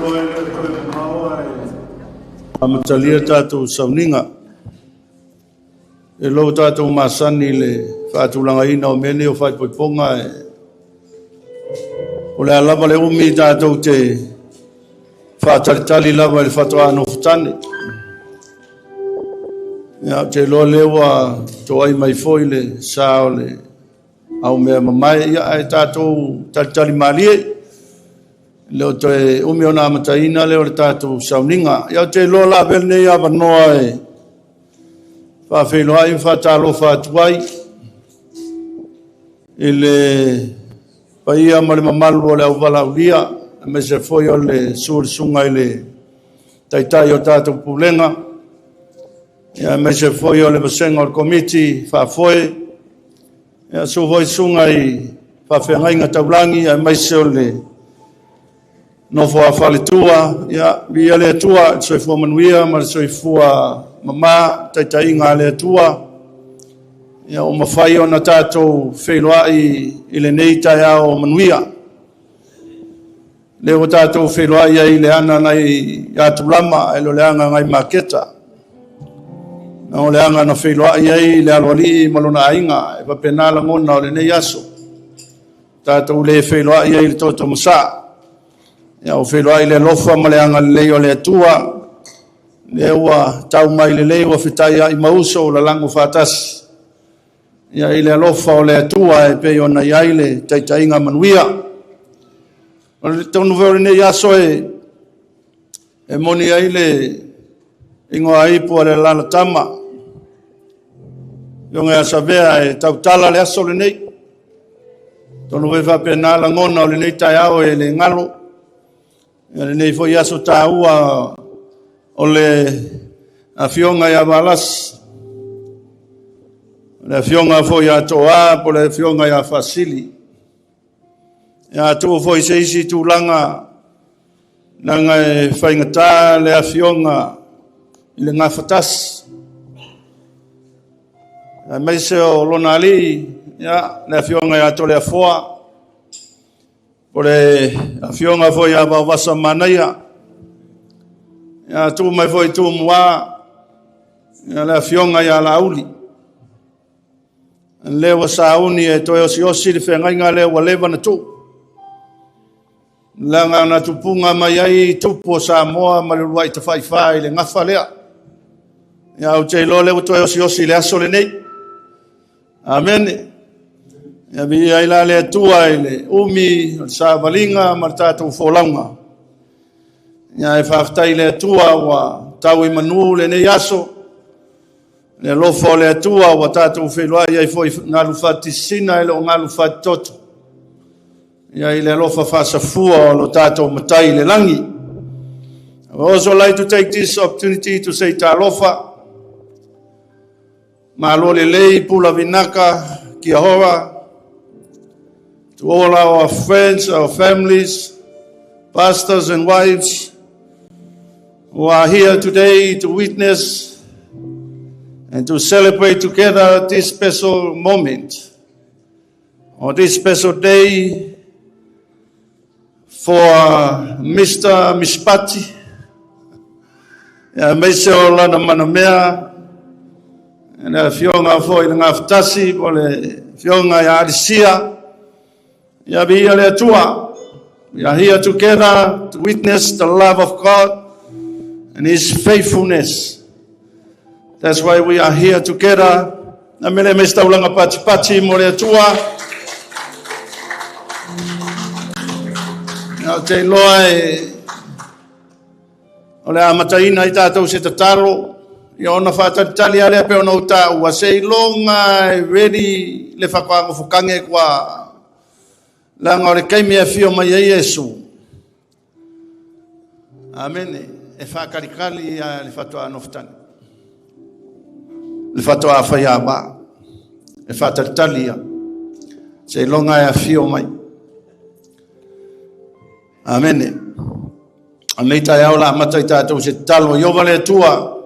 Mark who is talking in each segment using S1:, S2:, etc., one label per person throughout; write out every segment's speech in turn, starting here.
S1: iloa e le o toe mamao ae amatalia tatou sauniga. E lou tatou masani i le faatulagaina o mea nei o faaipoipoga e o le a lava le umi tatou te faatalitali lava i le faatoa nofotane. Ia, ou te iloa lea ua toai mai foi le sa o le aumea mamae, ia ae tatou talitali malie. Le o toe umi ona amataina lea o le tatou sauniga. Ia, ou te iloa la avea lenei avanoa e faafeiloai ma faatalofa atu ai i le paia ma le mamalu o le auvalaulia, aemaise foi o le susuga i le taitai o tatou pulega, ia aemaise foi o le vasega o le komiti faafoe, ia susu foi susuga i faafeagaiga taulagi, aemaise o le nofo a faletua, ia viia le Atua i le soifua manuia ma le soifua mama, taitaiga a le Atua. Ia ua mafai ona tatou feiloai i lenei taeao manuia. Lea ua tatou feiloai ai i le ana nai Atulama, ae le o le aga nai Maketa. O le aga na feiloai ai le aloalii ma lona aiga, e faapena lagona o lenei aso. Tatou le feiloai ai i le toto masaa. Ia ua feiloai le alofa ma le agalelei o le Atua. Lea ua tau mai lelei ua fetaiai ma uso ua lalago faatasi. Ia i le alofa o le Atua e pei ona i ai le taitaiga manuia. O le tonu foi o lenei aso e moni ai le ingoa ipu a le alalatama. Afioga ia Savea e tautala le aso lenei. Tonu foi faapena lagona o lenei taeao e le galo. Ia lenei foi aso taua o le afioga ia Valasi, o le afioga foi ia Toa po o le afioga ia Faasili. Ia tuu foi se isi tulaga leaga e faigata le afioga i le gafatasi. Aemaise o lona alii, ia, le afioga ia Toleafoa, o le afioga foi ia Vaovasa Manaia, ia tuu mai foi Tumua, ia le afioga ia Laauli. Lea ua sauni e toe osiosi le feagaiga lea ua leva na tuu. Leaga na tupuga mai ai tupu o Samoa ma le uluai tafaifa i le gafa lea. Ia ou te iloa lea ua toe osiosi i le aso lenei. Amene. Ia viia ai la le Atua i le umi o le savaliga ma le tatou folauga. Ia e faafetai i le Atua ua tau i manu lenei aso. Le alofa o le Atua ua tatou feiloai ai foi galu faatisina e le o galu faatitoto. Ia i le alofa faasafua o lo tatou matai i le lagi. I would also like to take this opportunity to say talofa. Malo lelei pula vinaka kia hora. To all our friends, our families, pastors and wives who are here today to witness and to celebrate together this special moment or this special day for Mr. Mishpati. Aemaise o lana manamea, le afioga foi i le gafatasi po o le afioga ia Alisia. Ia viia le Atua. We are here together to witness the love of God and His faithfulness. That's why we are here together. Na mele me taulanga patipati mo le Atua. Ia, ou te iloa e o le amataina i tatou se tatalo, ia ona faatalitali lava lea pei ona ou taua, seiloga e ready le faatoagofokange kua leaga o le taimi e afio mai ai Iesu. Amene. E faatalikali ia le faatoa nofotane. Le faatoa faiava. E faatalitali ia. Seiloga e afio mai. Amene. A lenei taeao la amata i tatou se tatalo. Ieova le Atua,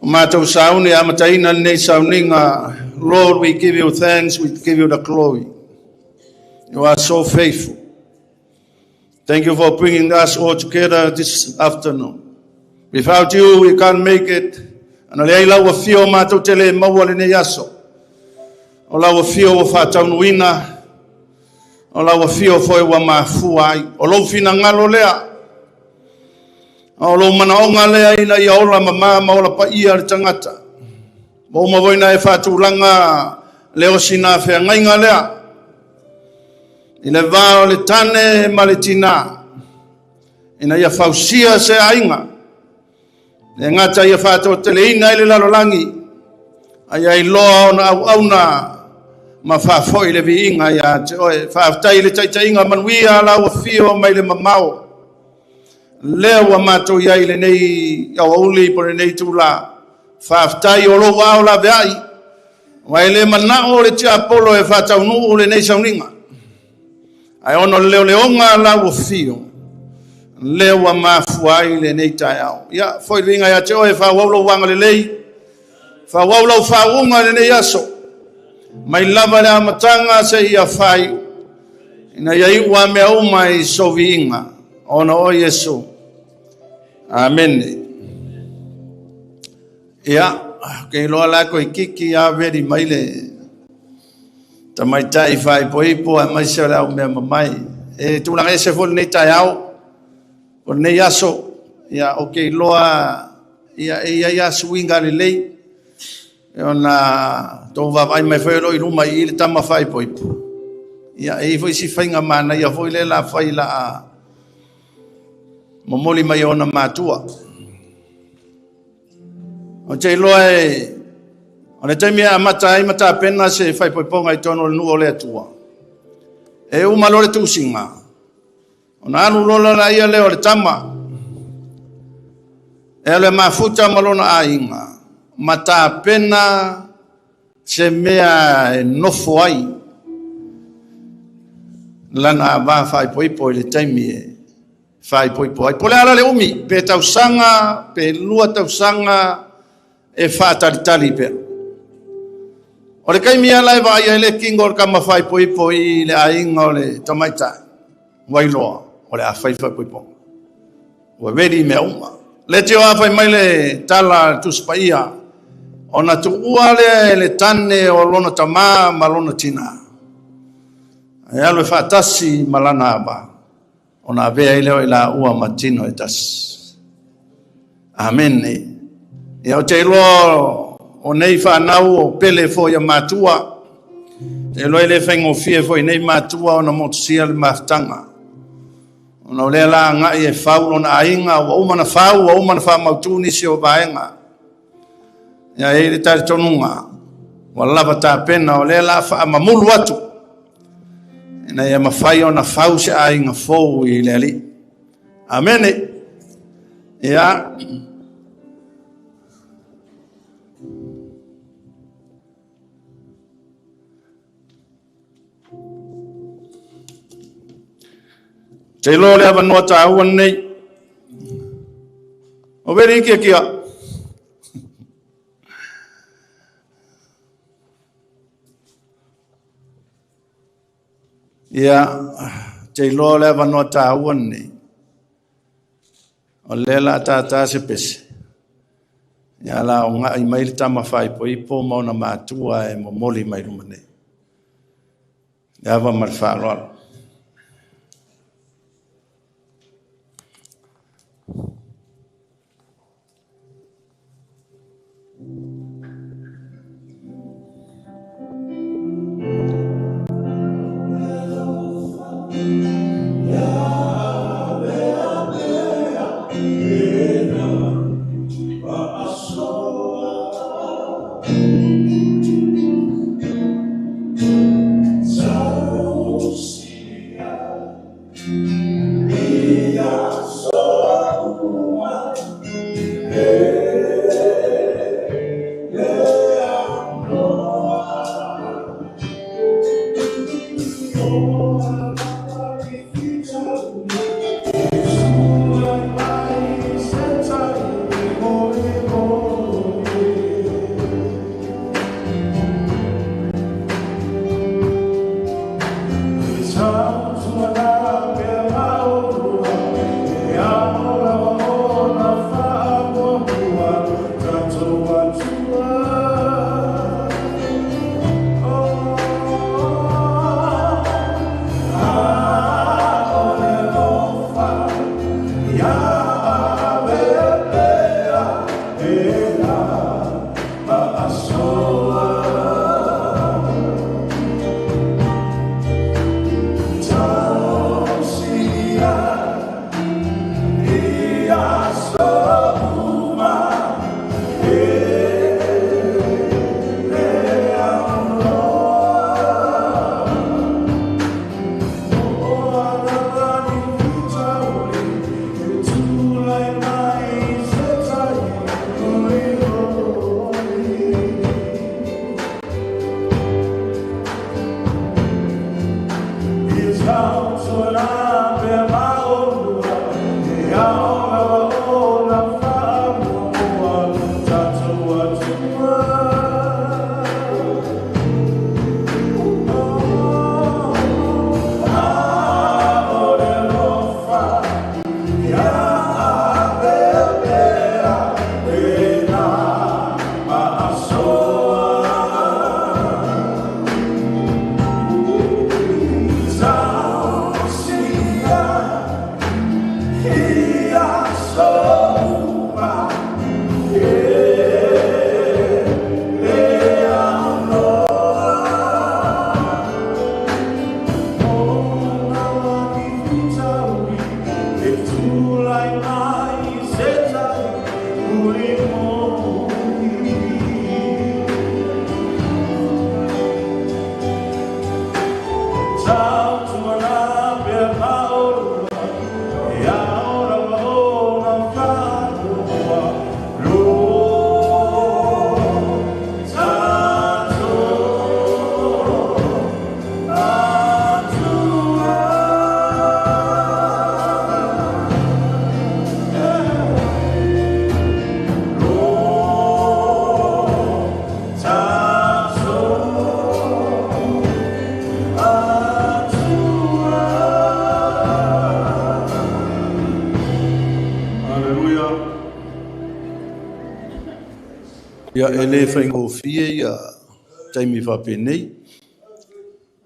S1: o matou sauni e amataina lenei sauniga. Lord, we give you thanks, we give you the glory. You are so faithful. Thank you for bringing us all together this afternoon. Without you, we can't make it. Ana leai lau afio matou te le maua lenei aso. O lau afio ua faataunuuina, o lau afio foi ua mafua ai. O lou finagalo lea, o lou manaoga lea ina ia ola mama ma ola paia le tagata. Ua uma foi ona e faatulaga le osina feagaiga lea i le va o le tane ma le tinā, ina ia fausia se aiga, le gata ia faatoateleina ai le lalolagi, a ia iloa ona auauna ma faafoi le viiga ia te oe. Faafetai i le taitaiga manuia lau afio mai le mamao, lea ua matou i ai i lenei aoauli po o lenei itula. Faafetai o lou ao laveai, ua e le manao le tiapolo e faataunuu lenei sauniga, ae ona o le leoleoga lau afio, lea ua mafua ai lenei taeao. Ia, foi le viiga ia te oe, faaauau lou agalelei, faaauau lau faauuga i lenei aso, mai lava le amataga seia faaiu, ina ia iu a mea uma i sou viiga, ona o Iesu. Amene. Ia, ke iloa la koe kiki a veli mai le tamaitai faaipoipo aemaise o le au mea mamae. E tulaga ese foi lenei taeao, o lenei aso, ia, o ke iloa, ia, e iai a suiga lelei, e ona tou vaavaai mai foi o lo o i luma i i le tama faaipoipo. Ia, e i ai foi si faiga manaia foi lea la fai la a momoli mai e ona matua. Ou te iloa e, o le taimi e amata ai ma tapena se faaipoipoga i totonu o le nuu o le Atua, e uma loa le tusiga, ona alu loa laia lea o le tama, e alu e mafuta ma lona aiga, ma tapena se mea e nofo ai lana va faaipoipo i le taimi e faaipoipo ai. Po o le a la le umi, pe tausaga, pe 2 tausaga, e faatalitali pea. O le taimi lava la e vaai ai le kingo o le tama faaipoipo i le aiga o le tamaitai, ua iloa o le a fai faaipoipoga. Ua veli mea uma. Le tio a fai mai le tala a le Tusi Paia, ona tuua lea e le tane o lona tamā ma lona tinā, e alu e faatasi ma lana ava, ona avea ai lea o i laua ma tino e tasi. Amene. Ia, ou te iloa o nei whanau o pele foi a matua. Te iloa e le faigofie foi nei matua ona motusia le mafutaga. Ona o lea la agai e fau lona aiga, ua uma na fau, ua uma na faamautu nisi o vaega. Ia, e i le talitonuga, ua lava tapena, o lea la faamamulu atu, ina ia mafai ona fau se aiga fou i le Alii. Amene. Ia. Te iloa o le avanoa tāua nei. O veri kia kia. Ia, te iloa o le avanoa tāua nei. O lea la tātā se pese. Ia la o ngai mai le tama faaipoipo ma ona matua e momoli mai luma nei. Le ava ma le faaaloalo. Ia, e le faigofie ia taimi faapenei.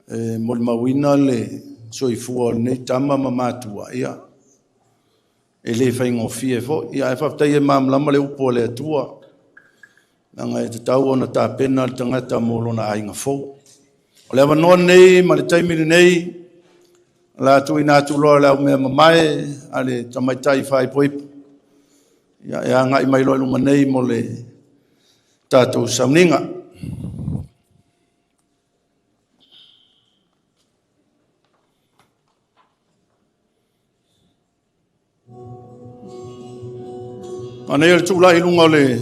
S1: E molimauina le soifua o lenei tama ma matua, ia, e le faigofie foi. Ia, ae faafetai e malamalama le upu a le Atua, leaga e tatau ona tapena le tagata mo lona aiga fou. O le avanoa lenei ma le taimi lenei, o le a tuuina atu loa le aumea mamae a le tamaitai faaipoipo, ia, e agai mai loa i luma nei mo le tatou sauniga. Manaia le tulai i luga o le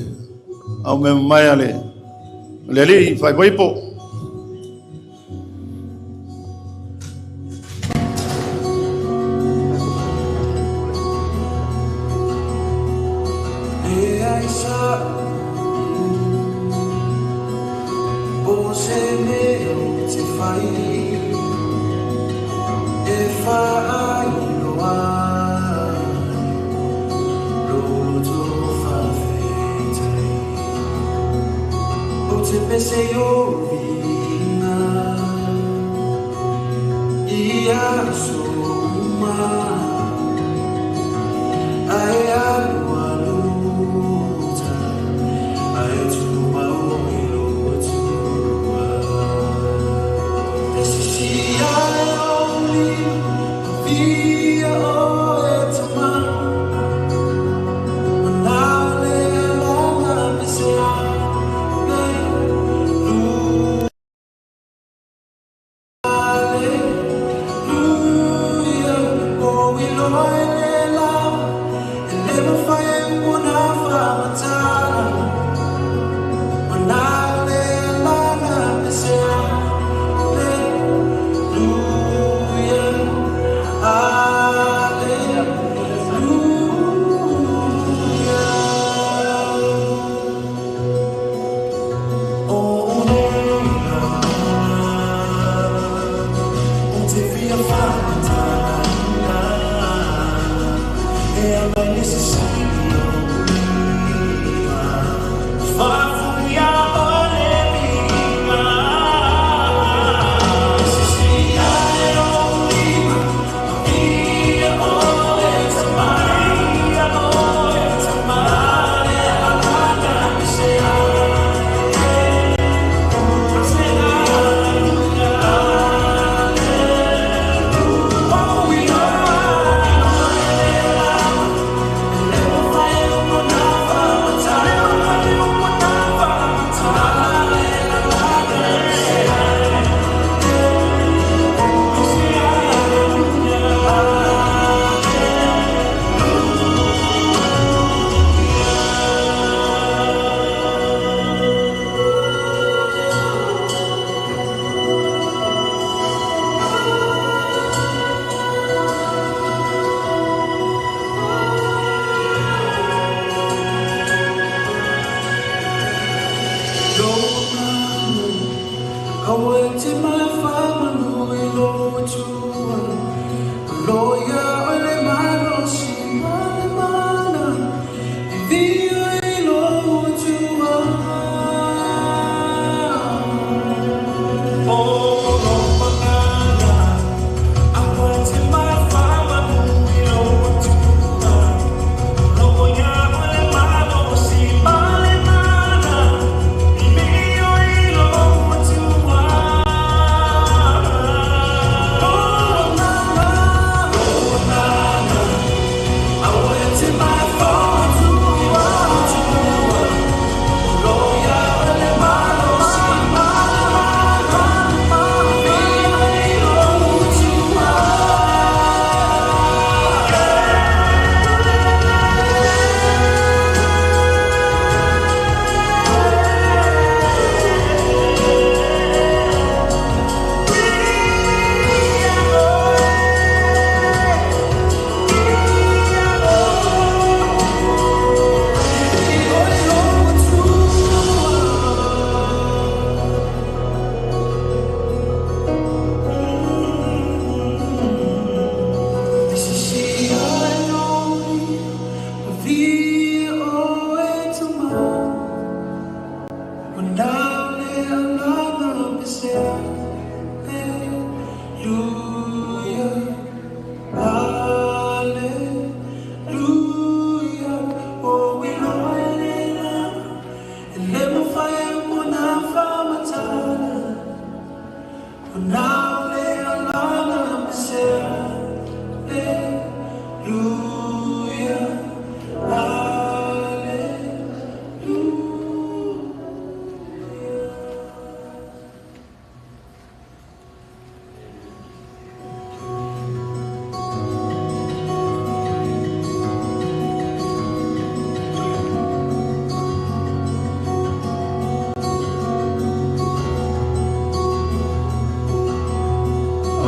S1: aumea mamae a le alii faaipoipo.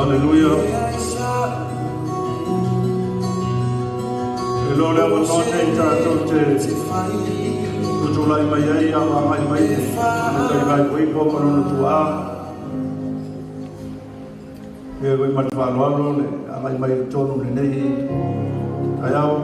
S1: Aleluia. E lo le avanoa nei tatou te tutulai mai ai a agai mai le taitai uipo ma lona tuaa. Ia foi ma le faaaloalo le agai mai i totonu i lenei taeao.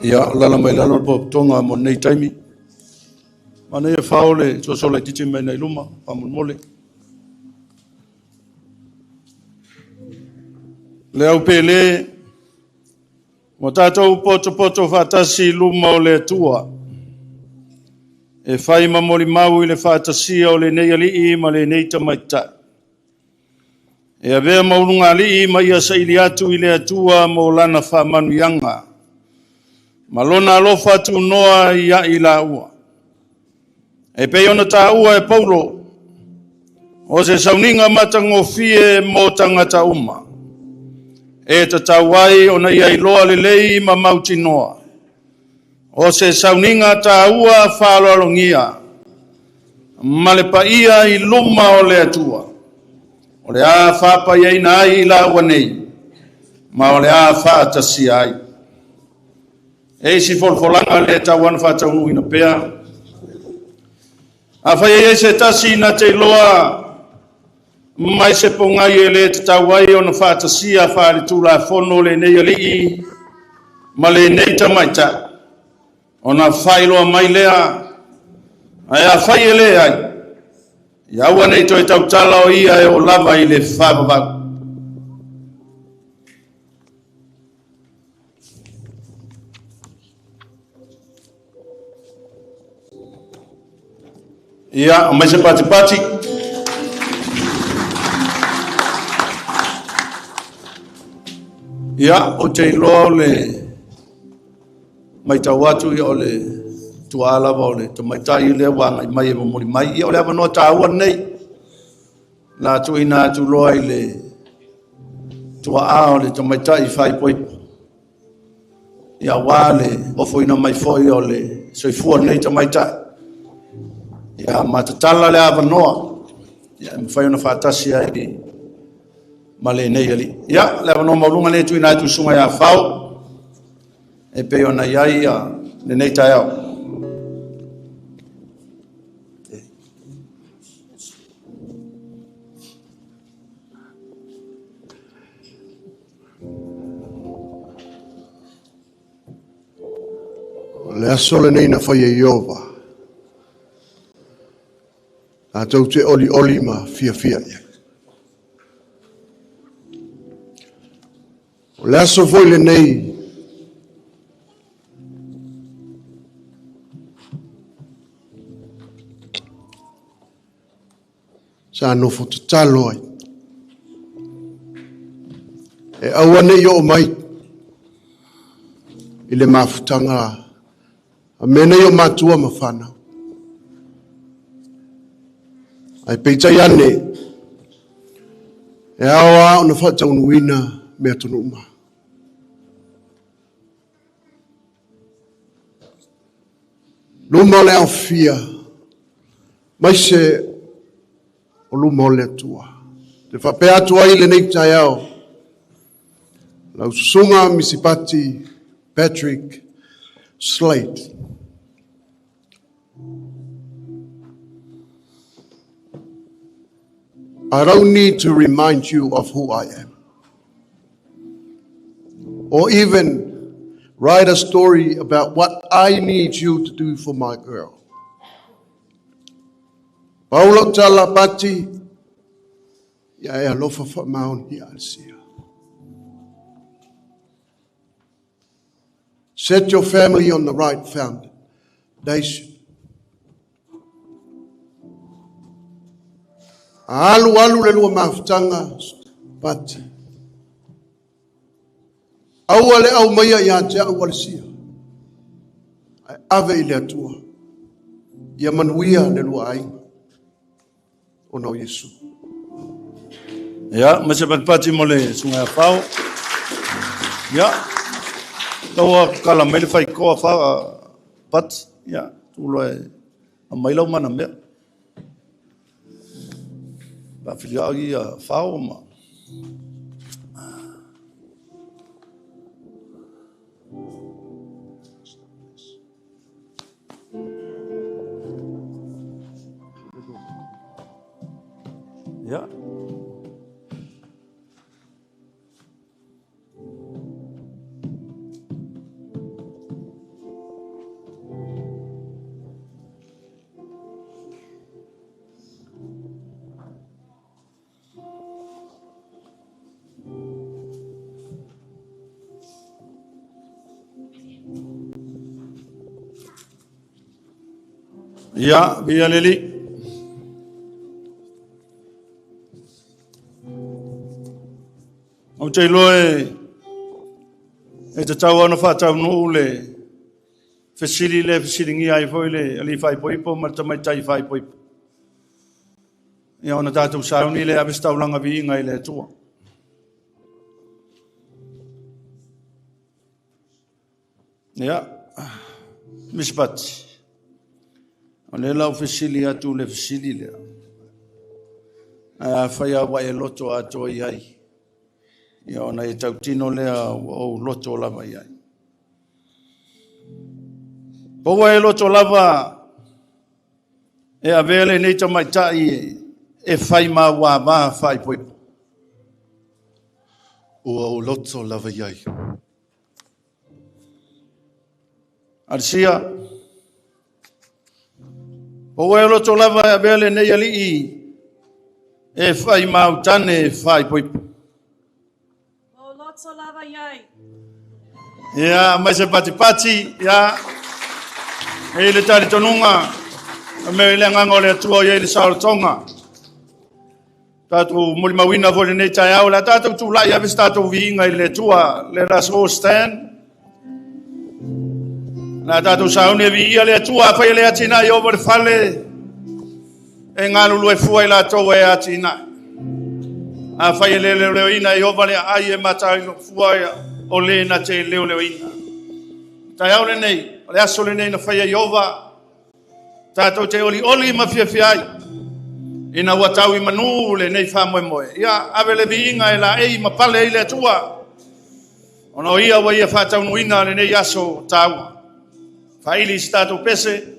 S1: Ia, lala mai lalo le potopotoga mo lenei taimi. Manaia fao le soso laitiiti mai nai luma, faamolemole. Le au pele, ua tatou potopoto faatasi i luma o le Atua. e fai ma molimau i le faatasia o lenei alii ma lenei tamaitai. E avea ma ulugalii ma ia saili atu i le Atua mo lana faamanuiaga, ma lona alofa tunoa ia i laua. E pei ona taua e Paulo, o se sauniga matagofie mo tagata uma, e tatau ai ona ia iloa lelei ma mautinoa, o se sauniga taua faaaloalogia, ma le paia i luma o le Atua, o le a faapaiaina ai i laua nei, ma o le a faatasia ai. E isi folafolaga le tau ana faataunuuina pea. Afai e i ai se tasi na te iloa mai se pogai e le tatau ai ona faatasia faaletulafono lenei alii ma lenei tamaitai, ona faailoa mai lea, ae afai e leai, ia aua nei toe tautala o ia e oo lava i le faavavau. Ia, aumai se patipati. Ia, ou te iloa o le matau atu ia o le tuaa lava o le tamaitai lea ua agai mai e momoli mai. Ia, o le avanoa taua lenei. La tuuina atu loa i le tuaa o le tamaitai faaipoipo. Ia, aua le ofoina mai foi o le soifua o lenei tamaitai. Ia, ma tatala le avanoa. Ia, e mafai ona faatasi ai ma lenei alii. Ia, le avanoa maualuga lenei e tuuina atu i susuga ia Fao, e pei ona i ai lenei taeao.
S2: O le aso lenei na fai e Ieova, tatou te olioli ma fiafia i ai. O le aso foi lenei sa nofo tatalo ai, e aua ne i oo mai i le mafutaga a mea nei o matua ma fanau. Ae peitai ane, e ao lava ona faataunuuina mea tonu uma. Luma o le aofia, maise o luma o le Atua. Te faapea atu ai lenei taeao, lau susuga Misipati Patrick Slade. I don't need to remind you of who I am, or even write a story about what I need you to do for my girl. Paulo tala pati, ia e alofa wha ia Alisia. Set your family on the right foundation. Alu alu le lua mafutaga pati. Aua le aumaia ia te au Alisia. Ae ave i le Atua. Ia manuia le lua aiga. Ona o Iesu.
S1: Ia, ma se patipati mo le susuga ia Fao. Ia, taua kala mai le faikoa fa pati. Ia, tulo e aumai lau mana mea. Faafiliao ia Fao ma... Ia. Ia, via le Alii. Ou te iloa e tatau ona faataunuu le fesili lea e fesiligia ai foi le alii faaipoipo ma le tamaitai faaipoipo. Ia ona tatou sauni lea ave se taulaga viiga i le Atua. Ia, Misipati, o lea la ua fesili atu le fesili lea. Ae afai lava ua e loto atoa i ai, ia ona e tautino lea ua ou loto lava i ai. Po ua e loto lava e avea lenei tamaitai e fai ma au ava faaipoipo.
S2: Ua ou loto lava i ai.
S1: Alisia, po ua e loto lava e avea lenei alii e fai ma au tane faaipoipo.
S3: Ua ou loto lava i ai.
S1: Ia, aumai se patipati, ia, e i le talitonuga, a mea i le agaga o le Atua o i ai le saolotoga. Tatou molimauina foi lenei taeao, le a tatou tulai ave se tatou viiga i le Atua. Let us all stand. Le a tatou sauni e viia le Atua, afai e le atinae Ieova le fale, e galulue fua i latou e atinae. Afai e le leoleoina e Ieova le aai e matailo fua o le na te leoleoina. Taeao lenei, o le aso lenei na faia e Ieova, tatou te olioli ma fiafia ai. Ina ua tau i manu lenei faamoemoe. Ia, ave le viiga e laei ma pale ai le Atua. Ona o ia ua ia faataunuuina lenei aso taua. Faili se tatou pese.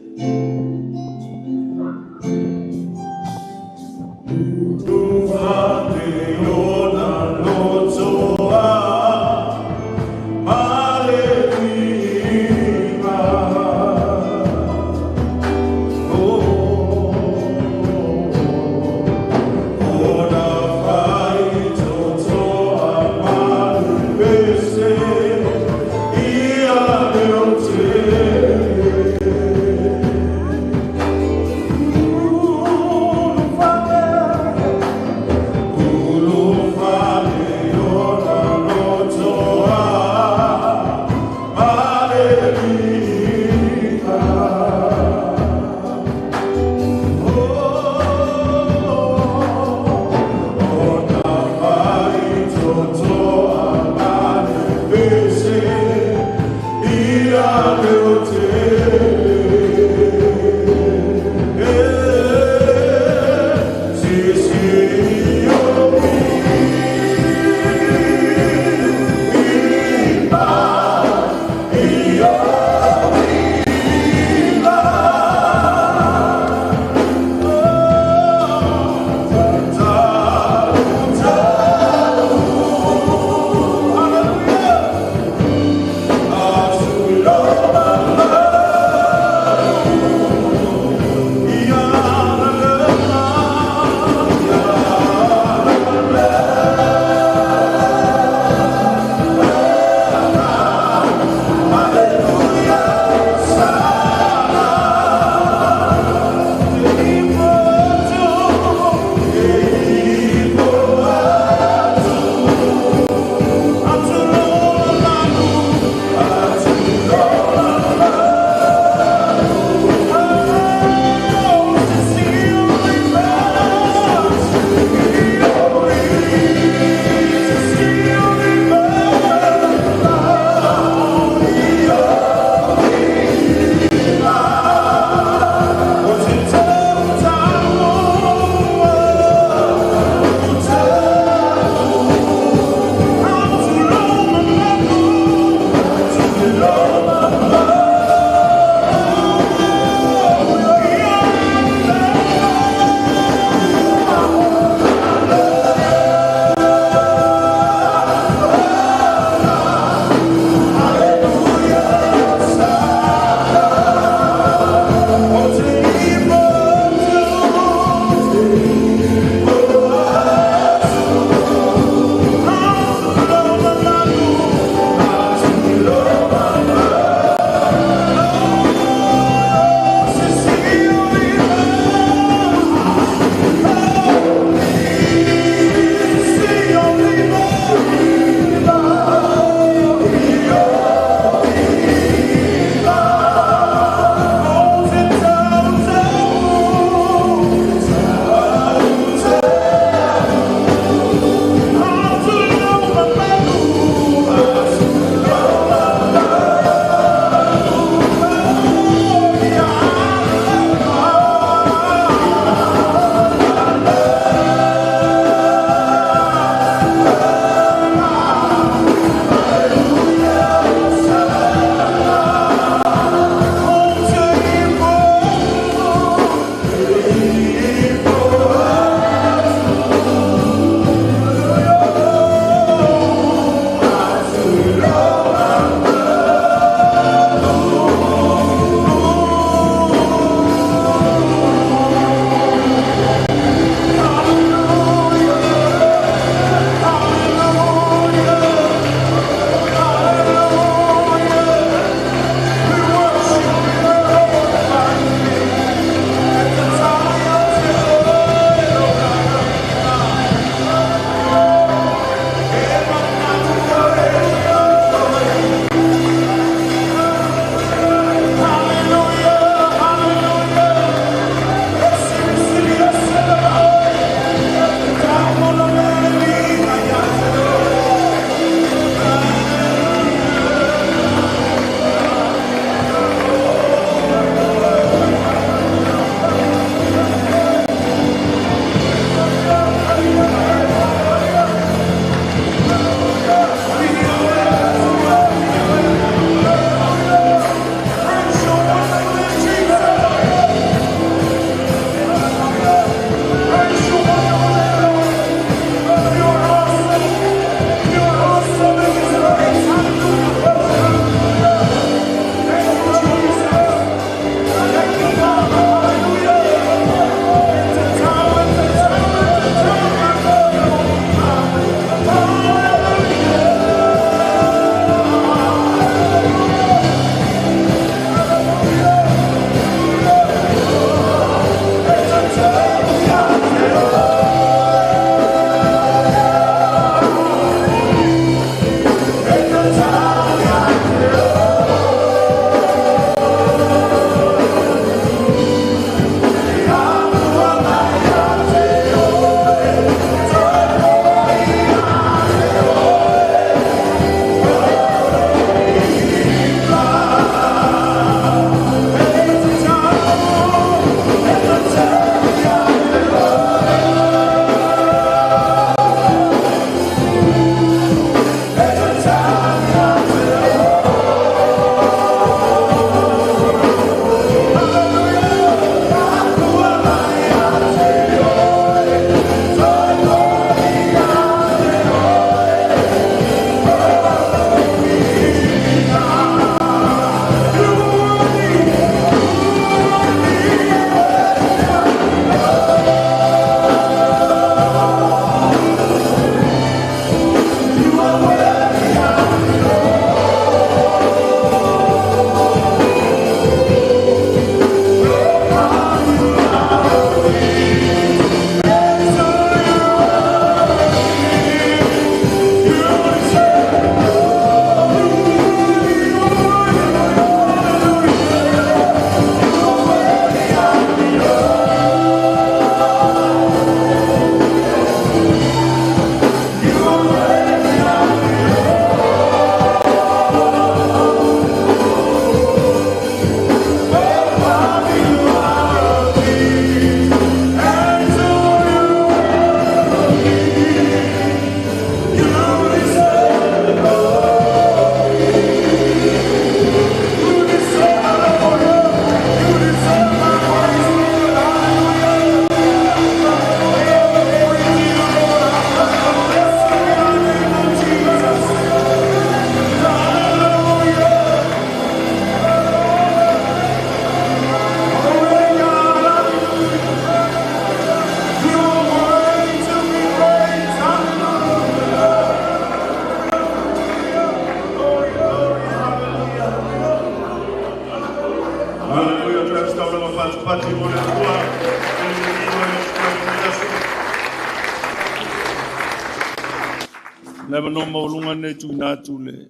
S1: Le avanoa maualuga lenei tuuina atu le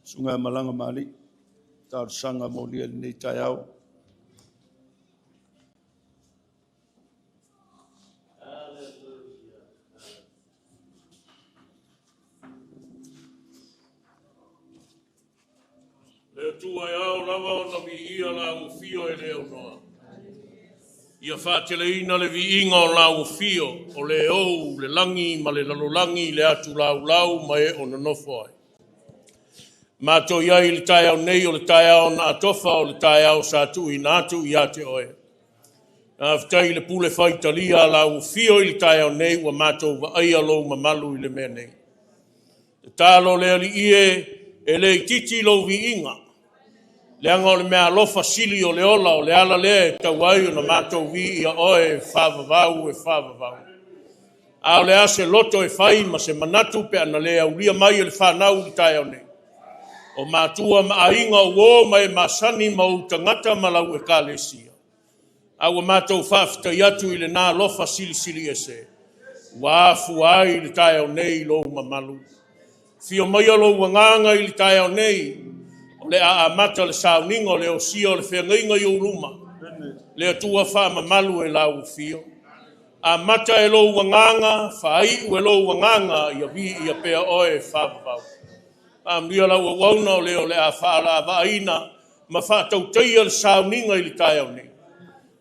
S1: Susuga ia Malaga Maalii, talosaga molia i lenei taeao.
S4: Le Atua e ao lava ona viia lau afio e le aunoa. Ia faateleina le viiga o lau afio, o le ou le lagi ma le lalolagi le atu laulau ma e o nonofo ai. Matou i ai i le taeao nei o le taeao na atofa o le taeao sa tuuina atu ia te oe. Faafetai i le pule faitalia a lau afio i le taeao nei ua matou vaaia lou mamalu i le mea nei. Tatalo le Alii e, e le itiiti lou viiga, leaga o le meaalofa sili o le ola, o le ala lea e tatau ai ona matou viia oe e faavavau e faavavau. A o le a se loto e fai ma se manatu pe ana le aulia mai e le fanau i le taeao nei? O matua ma aiga o uo ma e masani ma ou tagata ma lau Ekalesia. A ua matou faafetai atu i lena alofa silisili ese ua afua ai i le taeao nei lou mamalu. Fio maia lou agaga i le taeao nei, o le a amata le sauniga o le osia o le feagaiga i ou luma. Le Atua faamamalu e lau afio. Amata e lou agaga, faaiu e lou agaga, ia viia pea oe e faavavau. Faamanuia lau auauna o le o le a faalaavaaina ma faatautaia le sauniga i le taeao nei.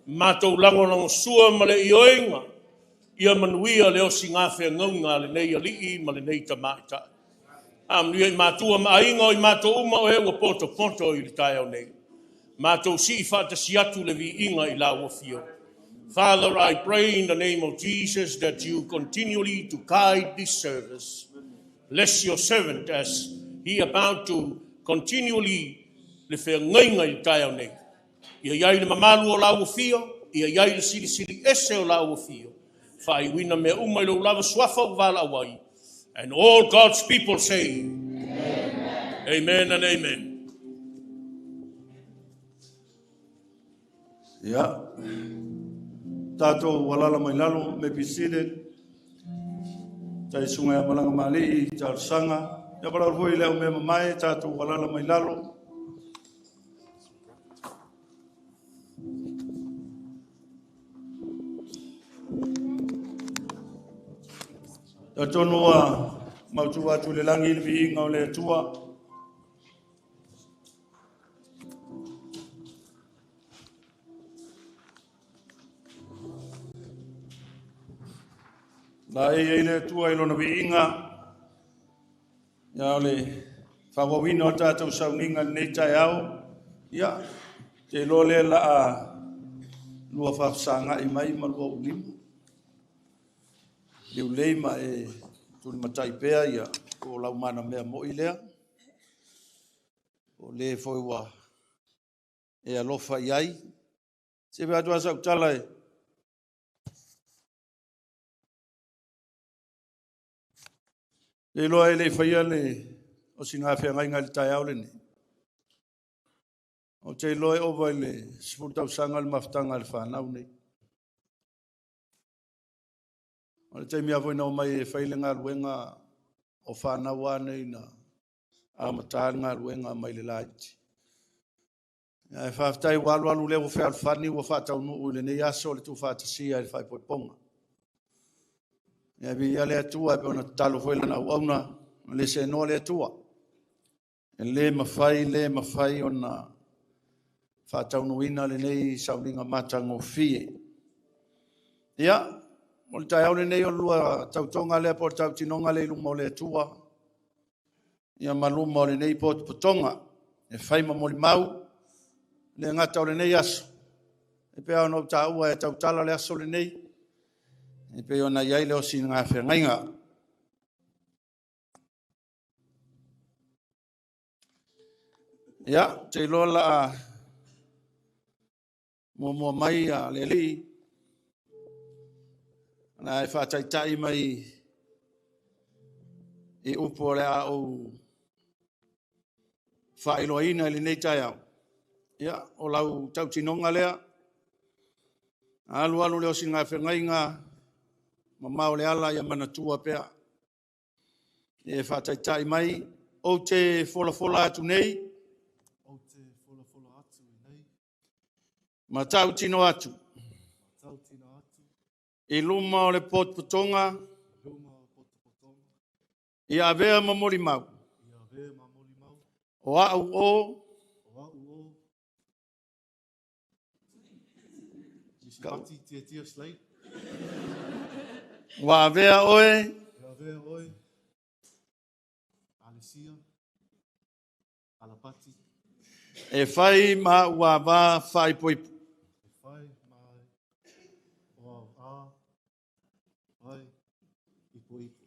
S4: Matou lagolagosua ma le ioega, ia manuia le osiga feagauga a lenei alii ma lenei tamaitai. Faamanuia i matua ma aiga o i matou uma o e ua potopoto i le taeao nei. Matou sii faatasi atu le viiga i lau afio. Father, I pray in the name of Jesus that you continually to guide this service. Bless your servant as he about to continually le feagaiga i le taeao nei. Ia i ai le mamalu o lau afio, ia i ai le silisili ese o lau afio. Faaiuina mea uma i lou lava suafa ua valaau ai. And all God's people say, Amen, amen and amen.
S1: Ia, tatou alala mai lalo, may be seated. Tai susuga ia Malaga Maalii, talosaga. Ia valaau foi i le au mea mamae, tatou alala mai lalo. Talitonu ua mautu atu i le lagi le viiga o le Atua. La e ai le Atua i lona viiga. Ia o le faaauauina o tatou sauniga i lenei taeao, ia, te iloa lea la a lua faafesagai mai ma lua ulima. Liulei ma e tulimatai pea ia po o lau manamea moi lea. O le foi ua e alofa i ai. Se i atu lava sau tala e Le iloa e le i faia le osigafeagaiga i le taeao lenei. Ou te iloa e ova i le 10 tausaga le mafutaga a le fanau nei. O le taimi lava foi na omai e fai le galuega o fanau lava nei na amata le galuega mai le laiti. Ae faafetai ua alualu lea ua fealofani ua faataunuu i lenei aso le tuufaatasia i le faaipoipoga. Ia viia le Atua e pei ona tatalo foi lana auauna, le seenoa le Atua. E le mafai, le mafai ona faataunuuina lenei sauniga matagofie. Ia, o le taeao lenei o le lua tautoga lea po o le tautinoga lea i luma o le Atua. Ia ma luma o lenei potopotoga e fai ma molimau le gata o lenei aso. E pei ona ou taua e tautala le aso lenei, e pei ona i ai le osigafeagaiga. Ia, te iloa la a muamua mai a le Alii, na e faataitai mai i upu o le a ou faailoaina i lenei taeao. Ia, o lau tautinoga lea, alualu le osigafeagaiga, mamao le ala ia manatua pea. E faataitai mai, ou te folafola atu nei.
S5: Ou te folafola atu nei.
S1: Ma tautino atu.
S5: Ma tautino atu.
S1: I luma o le potopotoga.
S5: I luma o le potopotoga.
S1: Ia avea ma molimau.
S5: Ia avea ma molimau.
S1: O au o.
S5: O au o. Misipati Tiatia Slade.
S1: Ua avea oe.
S5: Ua avea oe. Alesia. Alapati.
S1: E fai ma ua ava faaipoipo.
S5: E fai ma ua a fai ipoipo.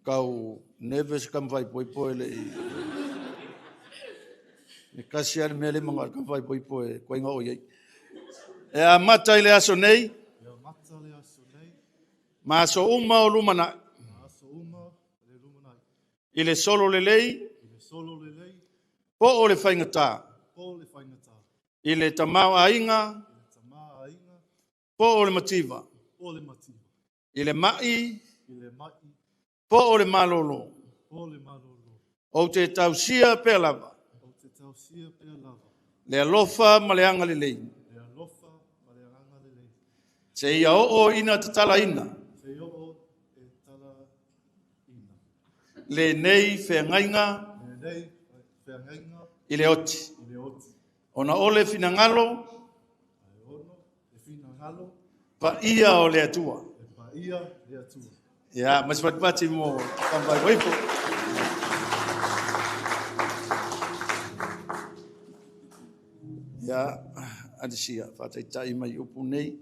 S1: Kau neve se kam faaipoipo e le i. E kasi ale mea le manga kam faaipoipo e koinga o iai. E amata i le aso nei.
S5: E amata le aso nei.
S1: Ma aso uma o lumanai.
S5: Ma aso uma le lumanai.
S1: I le solo lelei.
S5: I le solo lelei.
S1: Po o le faigata.
S5: Po o le faigata.
S1: I le tamaoaiga.
S5: I le tamaoaiga.
S1: Po o le mativa.
S5: Po o le mativa.
S1: I le mai.
S5: I le mai.
S1: Po o le malolo.
S5: Po o le malolo.
S1: Ou te tausia pea lava.
S5: Ou te tausia pea lava.
S1: Le alofa ma le agalelei.
S5: Le alofa ma le agalelei.
S1: Seia oo ina tatalaina.
S5: Seia oo e tatalaina.
S1: Lenei feagaiga.
S5: Lenei feagaiga.
S1: I le oti.
S5: I le oti.
S1: Ona o le finagalo.
S5: Ona le finagalo.
S1: Paia o le Atua.
S5: E paia le Atua.
S1: Ia, ma se patipati mo Kampai Waipo. Ia, Alisia, faataitai mai upu nei.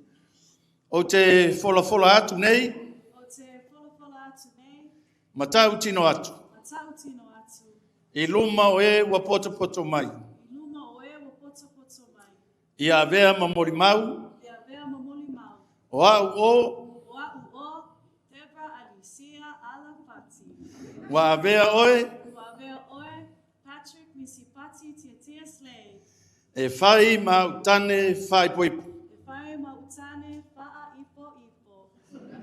S1: Ou te folafola atu nei.
S3: Ou te folafola atu nei.
S1: Ma tautino atu.
S3: Ma tautino atu.
S1: I luma o e ua potopoto mai.
S3: I luma o e ua potopoto mai.
S1: Ia avea ma molimau.
S3: Ia avea ma molimau.
S1: O au o.
S3: O au o, Debra Alisia Alapati.
S1: Ua avea oe.
S3: Ua avea oe, Patrick Misipati Tiatia Slade.
S1: E fai ma au tane faaipoipo.
S3: E fai ma au tane faaipoipo.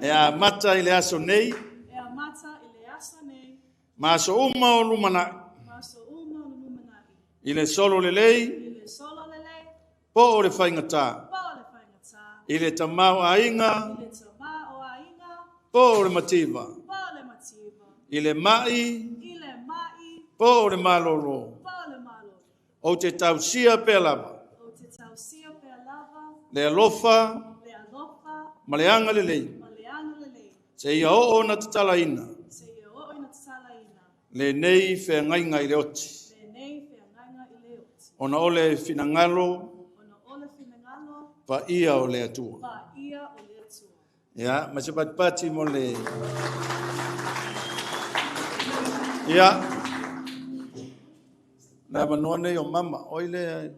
S1: E amata i le aso nei.
S3: E amata i le aso nei.
S1: Ma aso uma o lumanai.
S3: Ma aso uma o lumanai.
S1: I le solo lelei.
S3: I le solo lelei.
S1: Po o le faigata.
S3: Po o le faigata.
S1: I le tamaoaiga.
S3: I le tamaoaiga.
S1: Po o le mativa.
S3: Po o le mativa.
S1: I le mai.
S3: I le mai.
S1: Po o le malolo.
S3: Po o le malolo.
S1: Ou te tausia pea lava.
S3: Ou te tausia pea lava.
S1: Le alofa.
S3: Le alofa.
S1: Ma le agalelei.
S3: Ma le agalelei.
S1: Seia oo ina tatalaina.
S3: Seia oo ina tatalaina.
S1: Lenei feagaiga i le oti.
S3: Lenei feagaiga i le oti.
S1: Ona o le finagalo.
S3: Ona o le finagalo.
S1: Paia o le Atua.
S3: Paia o le Atua.
S1: Ia, ma se patipati mo le... Ia, le avanoa nei o mama, oi le...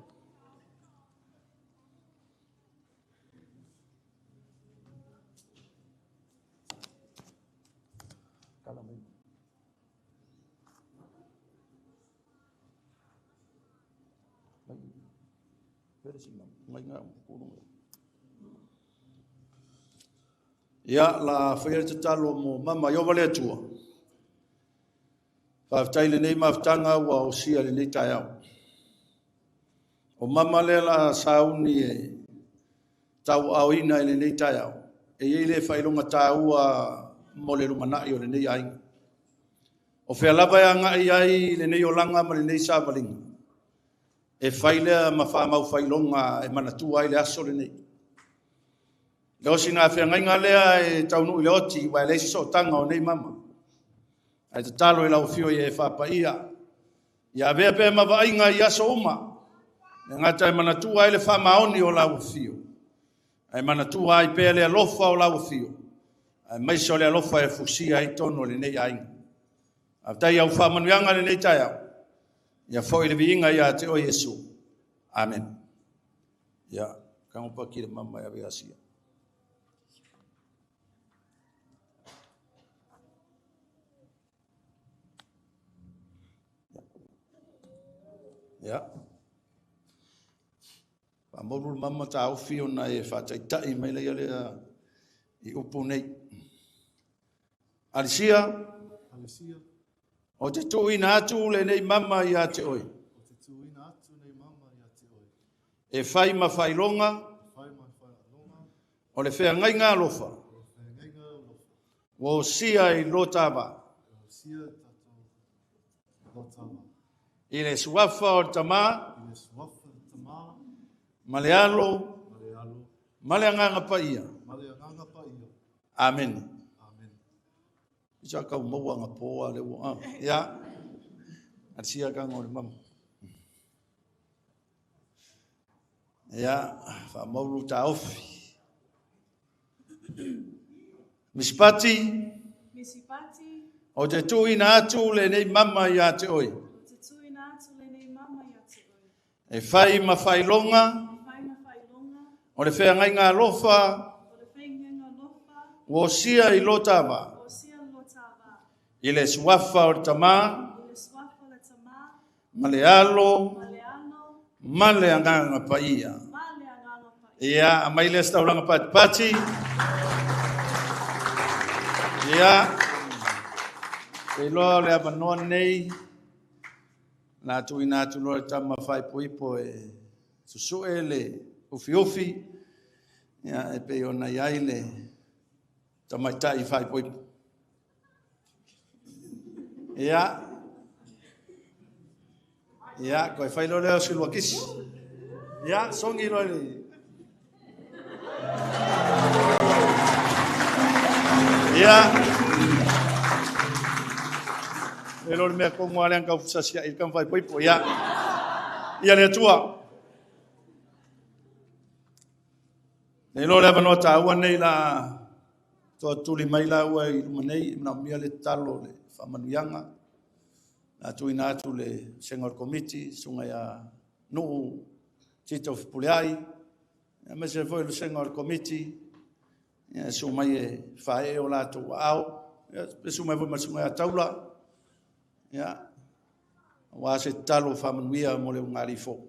S1: Ia, la faia le tatalo mo mama, Ieova le Atua. Faafetai lenei mafutaga ua osia lenei taeao. O mama lea la sauni e tauaaoina i lenei taeao. E i ai le faailoga taua mo le lumanai o lenei aiga. O fea lava e agai ai lenei olaga ma lenei savaliga, e fai lea ma faamau faailoga e manatua ai le aso lenei. Le osina feagaiga lea e taunuu i le oti, ua e leai se sootaga o nei mama. Ae tatalo i lau afio ia e faapaia, ia avea pea ma vaaiga i aso uma, le gata e manatua ai le faamaoni o lau afio, ae manatua ai pea le alofa o lau afio, aemaise o le alofa e fusia ai tonu o lenei aiga. Faafetai au faamanuiaga lenei taeao, ia foi le viiga ia te oe Iesu. Amen. Ia, kago paki le mama e ave asia. Ia. Faamaulu le mama taofi ona e faataitai mai lea lea i upu nei. Alisia.
S5: Alisia.
S1: Ou te tuuina atu lenei mama ia te oe.
S5: Ou te tuuina atu nei mama ia te oe.
S1: E fai ma faailoga.
S5: E fai ma faailoga.
S1: O le feagaiga alofa.
S5: O le feagaiga alofa.
S1: Ua osia i lo ta va.
S5: Ua osia i tatou lo ta va.
S1: I le suafa o le Tama.
S5: I le suafa o le Tama.
S1: Ma le Alo.
S5: Ma le Alo.
S1: Ma le Agaga Paia.
S5: Ma le Agaga Paia.
S1: Amene.
S5: Amene.
S1: Isa kau maua nga poa le ua. Ya. Alisia ka ngol mama. Ya, fa maulu ta ofi. Misipati.
S3: Misipati.
S1: O te tuuina atu lenei mama ia te oe.
S3: O te tuuina atu lenei mama ia te oe.
S1: E fai ma faailoga.
S3: E fai ma faailoga.
S1: O le feagaiga alofa.
S3: O le feagaiga alofa.
S1: Ua osia i lo ta va.
S3: Ua osia i lo ta va.
S1: I le suafa o le Tama.
S3: I le suafa o le Tama.
S1: Ma le Alo.
S3: Ma le Alo.
S1: Ma le Agaga Paia.
S3: Ma le Agaga Paia.
S1: Ia, aumai lea se taulaga patipati. Ia, te iloa o le avanoa nei, na tuuina atu loa le tama faaipoipo e susue le ufiufi, ia, e pei ona i ai le tamaitai faaipoipo. Ia, ia, koe fai loa lea o se luakisi. Ia, songi loa le... Ia, e lo le mea kongo ale ang kau fusasia i kam faaipoipo. Ia, ia le Atua. Nei loa le avanoa taua nei la toa tuli mai la ua i luma nei, e manaomia le tatalo le faamanuiaga. Na tuuina atu le senga o le komiti, susuga ia Nuu Tito Fepuleai, aemaise foi le senga o le komiti, ia e suu mai e faaee o latou aao, ia e suu mai foi ma le susuga ia Taula, ia aua se tatalo faamanuia mo le ulugalii fou.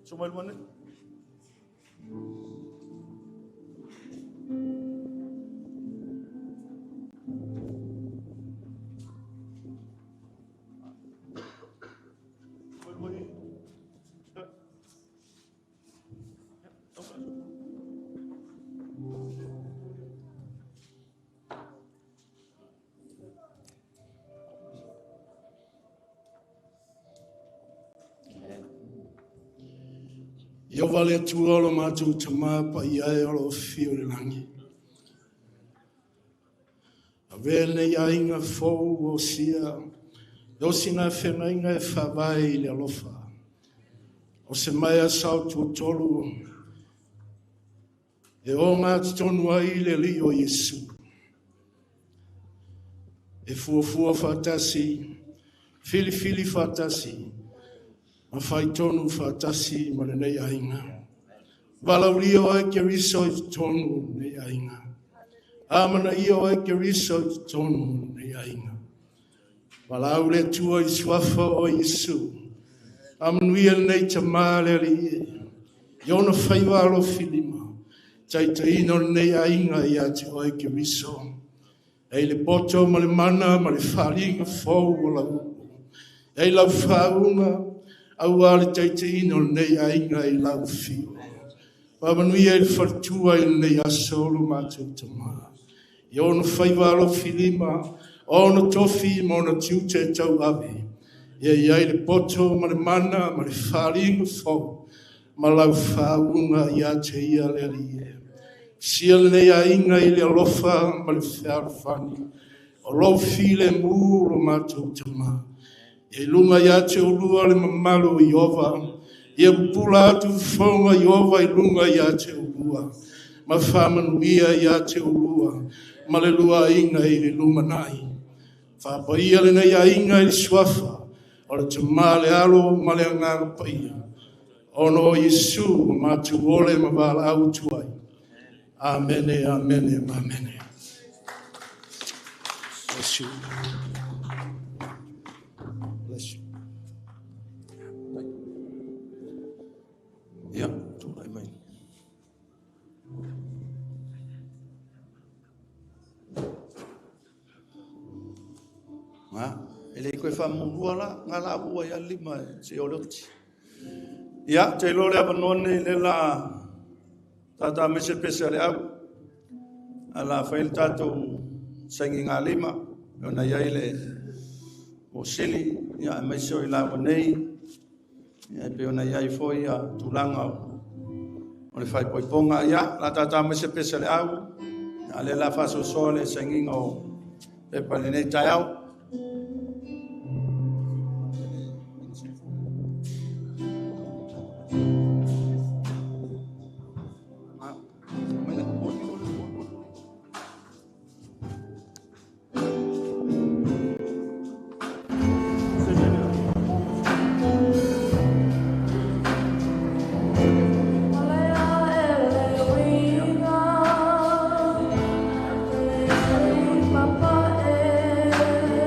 S1: Suu mai luma nei.
S6: Ieova le Atua o lo matou Tama paia e o lo o afio i le lagi. Avea lenei aiga fou ua osia, le osina feagaiga e faavae i le alofa. O se maea sao tuatolu e ogatotonu ai le Alii o Iesu. E fuafua faatasi, filifili faatasi, ma faitonu faatasi ma lenei aiga. Valaulia oe Keriso i totonu o lenei aiga. Amanaia oe Keriso i totonu o lenei aiga. Valaau le Atua i suafa o Iesu. Faamanuia lenei tama le Alii e, i ona faiva alofilima, taitaiina o lenei aiga ia te oe Keriso. E i le poto ma le mana ma le faaaliga fou o lau upu. E i lau faauuga, aua le taitaiina o lenei aiga i lau afio. Faamanuia i le faletua i lenei aso o lo matou tama. I ona faiva alofilima, o ona tofi ma ona tiute e tauave. Ia i ai le poto ma le mana ma le faaaliga fou ma lau faauuga ia te ia le Alii e. Sia lenei aiga i le alofa ma le fealofani o lou filemu lo matou tama. Ia i luga ia te oulua le mamalu o Ieova, ia pupula atu fofoga o Ieova i luga ia te oulua, ma faamanuia ia te oulua ma le lua aiga i le lumanai. Faapaia lenei aiga i le suafa o le Tama, le Alo ma le Agaga Paia, ona o Iesu ua matou ole ma valaau atu ai. Amene, amene, amene. Bless you. Bless you.
S1: Ia, tulai mai. Ha, e le koe whamurua la, ngā la ua ia lima e se o leoti. Ia, te iloa le avanoa nei le la tata me se pese a le au. A la whai le tātou saingi ngā lima, e ona iai le o sili, ia, e mai se o i la nei, ia, e pe ona iai foi ia tulaga o le faaipoipoga. Ia, la tata mai se pese a le au, a le la faasoasoa le sainiga o pepa i lenei taeao.
S3: Papa e.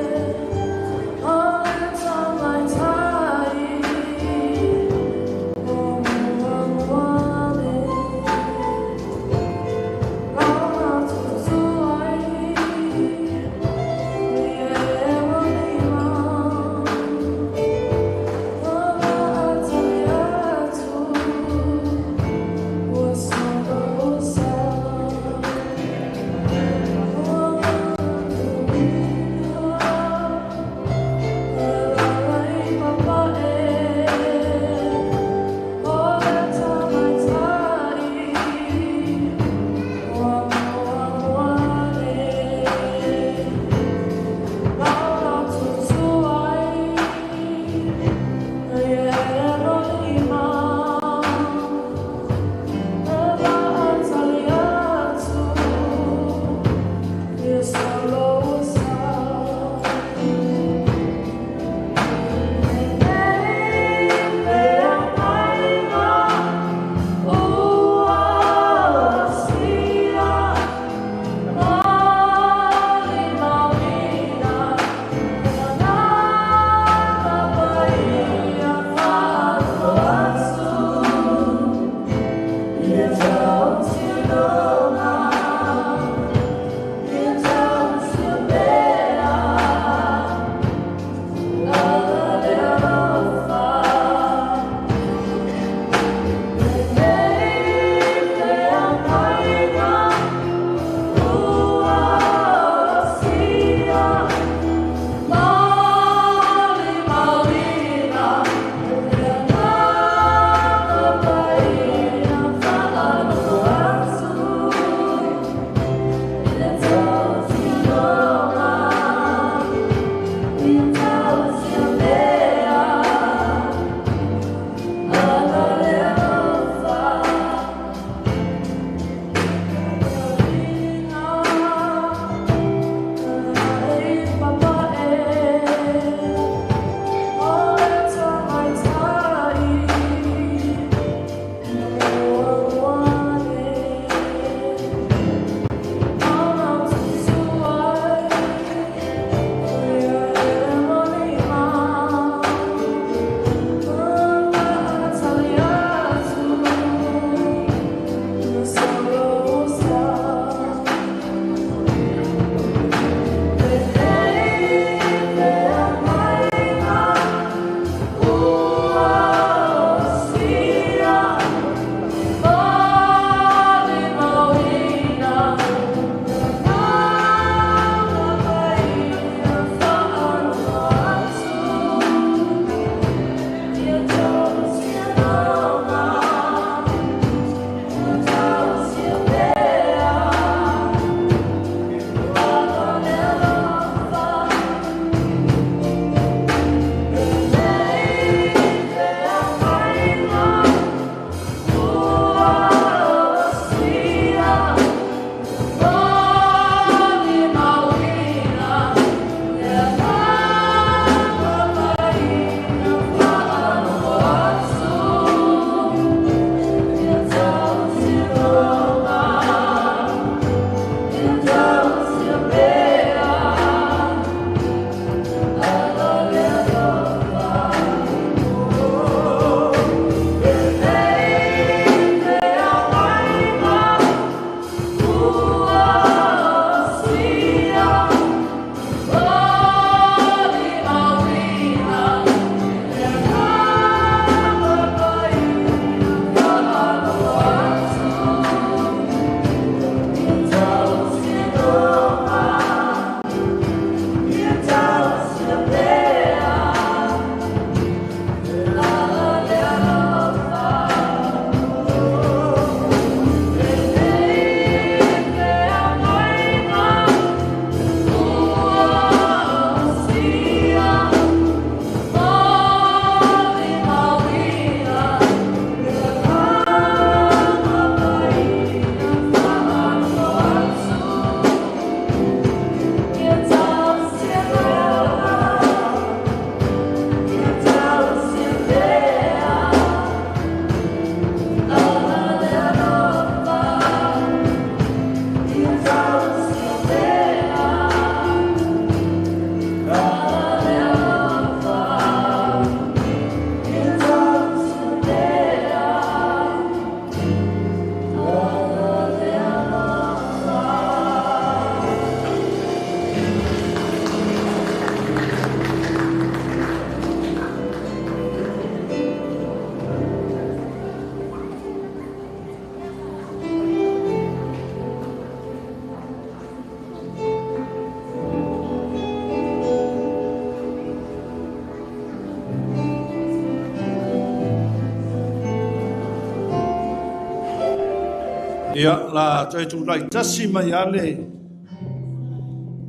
S1: Ia, la toe tulai tasi mai lava le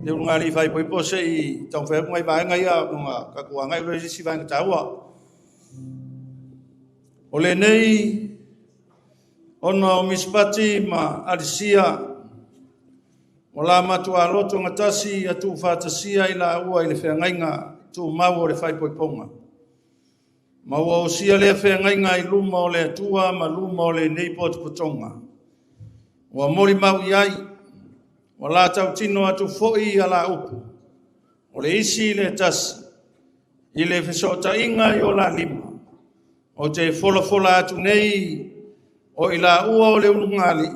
S1: le ulugalii faaipoipo se i taumafai atu nai vaega ia ona tatou agai loa i le isi vaega taua. O lenei ona o Misipati ma Alisia ua la matua loto gatasi ia tuufaatasia i laua i le feagaiga tumau o le faaipoipoga. Ma ua osia lea feagaiga i luma o le Atua ma luma o lenei potopotoga. Ua molimau i ai, ua la tautino atu foi ia la upu, o le isi i le tasi, i le fesootaiga i o la lima, ou te folafola atu nei o i laua o le ulugalii,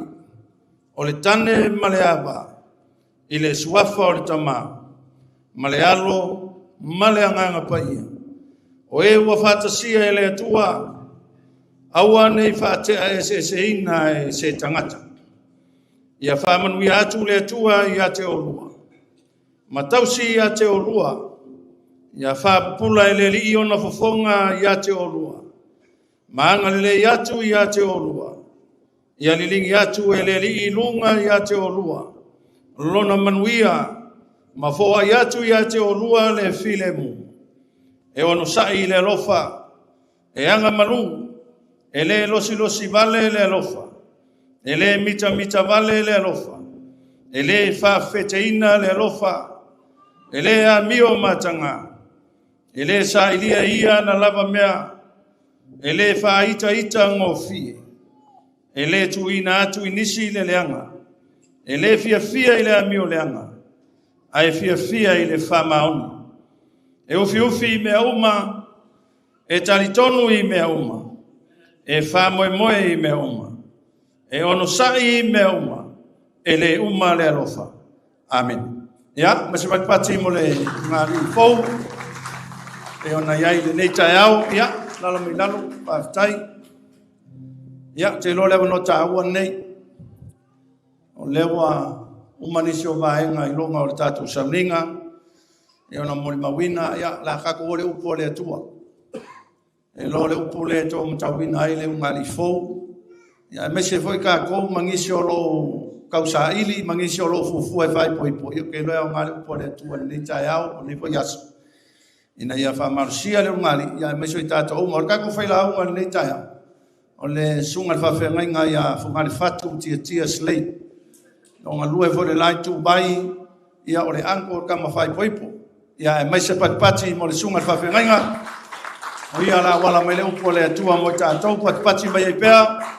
S1: o le tane ma le ava, i le suafa o le Tama, ma le Alo, ma le Agaga Paia, o e ua faatasia e le Atua, aua ne i faatea eseeseina e se tagata. Ia faamanuia atu le Atua ia te oulua, ma tausi ia te oulua, ia faapupula e le Alii ona fofoga ia te oulua, ma agalelei atu ia te oulua, ia liligi atu e le Alii i luga ia te oulua, lona manuia, ma foai atu ia te oulua le filemu. E onosai i le alofa, e agamalu, e le losilosi vale le alofa, e le mitamita vale le alofa, e le faafeteina le alofa, e le amio mataga, e le sailia ia na lava mea, e le faaitaita gofie, e le tuuina atu i nisi le leaga, e le fiafia i le amio leaga, ae fiafia i le faamaoni. E ufiufi i mea uma, e talitonu i mea uma, e faamoemoe i mea uma, e onosai i mea uma, e le uma le alofa. Amene. Ia, ma se patipati mo le ulugalii fou, e ona i ai lenei taeao, ia, lalo mai lalo, faafetai. Ia, ou te iloa o le avanoa taua lenei. O lea ua uma nisi o vaega i luga o le tatou sauniga, e ona molimauina, ia, la tatou o le upu a le Atua. E iloa o le upu lea e tau matauina ai le ulugalii fou, ia, aemaise foi tatou ma nisi o lo o tausaili ma nisi o lo o fuafua e faaipoipo, ia, ou te iloa e aoga le upu a le Atua i lenei taeao, o lenei foi aso, ina ia faamalosia le ulugalii, ia, aemaise o i tatou uma. O le tatou failauga i lenei taeao, o le susuga i le faafeagaiga ia Fogalefatu Tiatia Slade. O galue foi le la ituvai, ia o le uncle o le tama faaipoipo. Ia aemaise patipati mo le susuga i le faafeagaiga. O ia la auala mai le upu a le Atua mo i tatou, patipati mai ai pea.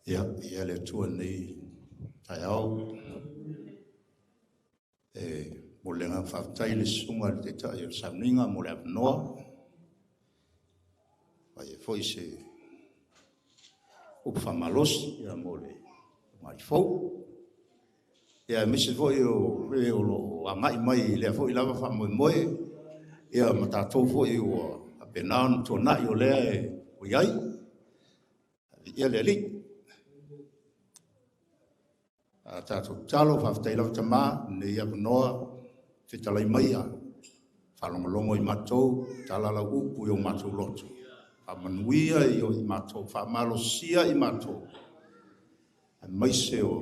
S7: Ia, ia le Atua nei taeao. E momoli le agaga faafetai i le susuga i le Taitai o le Sauniga mo le avanoa. Fai ai foi se upu faamalosi ia, mo le mai fou. Ia, aemaise foi o e o lo o agai mai i lea foi lava faamoemoe, ia ma tatou foi ua faapena ona tuanai o lea e ua i ai. Ia le Alii. A tatou tatalo, faafetai lava Tama, lenei avanoa, fetalai maia, faalogologo i matou, tala lau upu i o matou loto. Faamanuia i o i matou, faamalosia i matou, aemaise o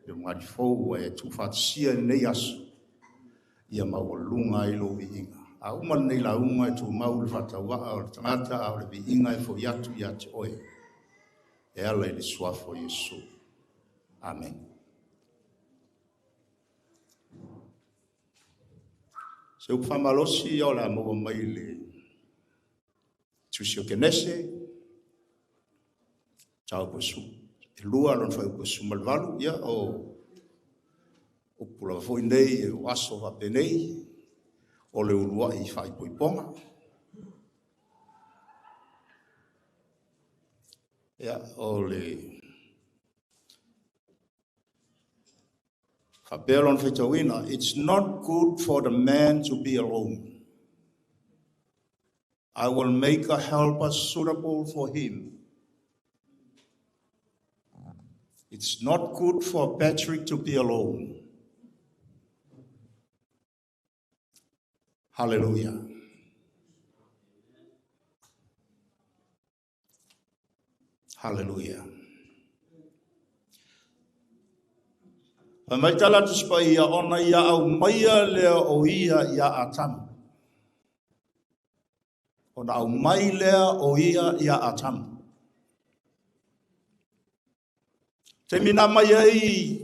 S7: le ulugalii fou ua e tuufaatasia i lenei aso, ia maualuga ai lou viiga. A uma lenei lauga e tumau le faatauvaa o le tagata, a o le viiga e foi atu ia te oe, e ala i le suafa o Iesu. Amen. Se upu faamalosi o le a maua mai le Tusi o Kenese, mataupu e 2, lona fuaiupu e 18, ia o upu lava foi nei, o aso faapenei. O le uluai faaipoipoga. Ia, o le faapea lona faitauina, it's not good for the man to be alone. I will make a helper suitable for him. It's not good for Patrick to be alone. Hallelujah. Hallelujah. Fai mai tala atu Tusi Paia ona ia aumaia lea o ia ia Atamu. Ona aumai lea o ia ia Atamu. Taimi na mai ai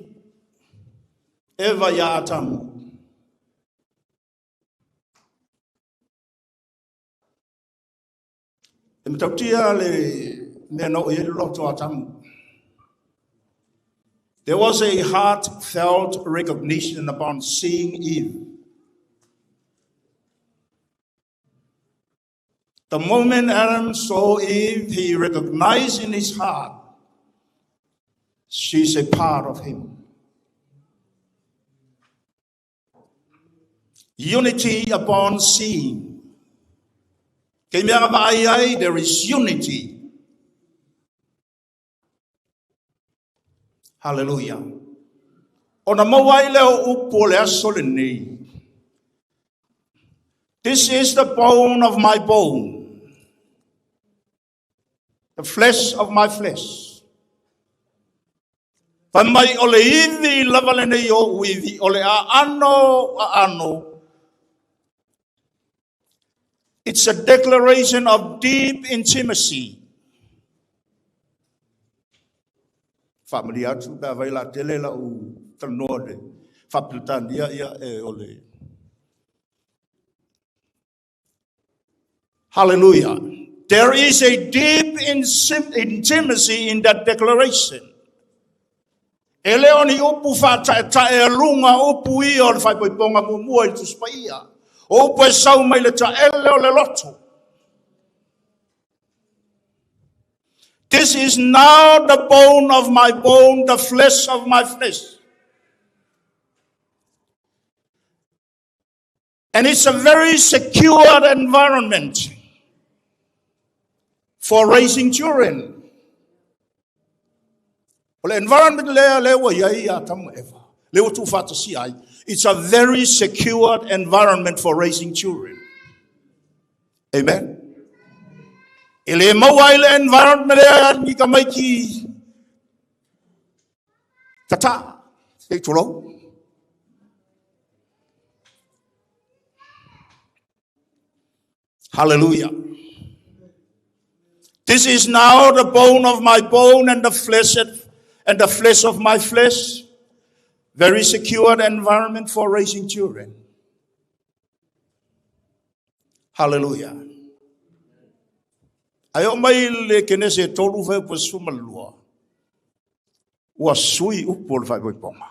S7: Eva ia Atamu. E matautia le mea na oo i ai le loto o Atamu. There was a heartfelt recognition upon seeing Eve. The moment Adam saw Eve, he recognized in his heart she's a part of him. Unity upon seeing. Kei mea vaai ai, there is unity. Hallelujah. Ona maua ai lea o upu o le aso lenei. This is the bone of my bone, the flesh of my flesh. Fai mai o le ivi lava lenei o ivi, o le aano aano. It's a declaration of deep intimacy. Faamalie atu pe afai la tele lau talanoa le Faaperetania ia e o le Hallelujah. There is a deep intimacy in that declaration. E le o ni upu faataetaealuga upu ia o le faaipoipoga muamua i le Tusi Paia. O upu e sau mai le taele o le loto. This is now the bone of my bone, the flesh of my flesh. And it's a very secure environment for raising children. O le environment lea lea ua i ai Atamu ma Eva, lea ua tuufaatasia ai. It's a very secure environment for raising children. Amen. E le maua ai le environment lea ni tamaiti tata, se i tulou. Hallelujah. This is now the bone of my bone and the flesh and the flesh of my flesh. Very secure environment for raising children. Hallelujah. Ae oo mai le Kenese e 3 fuaiupu 12. Ua sui upu o le faaipoipoga.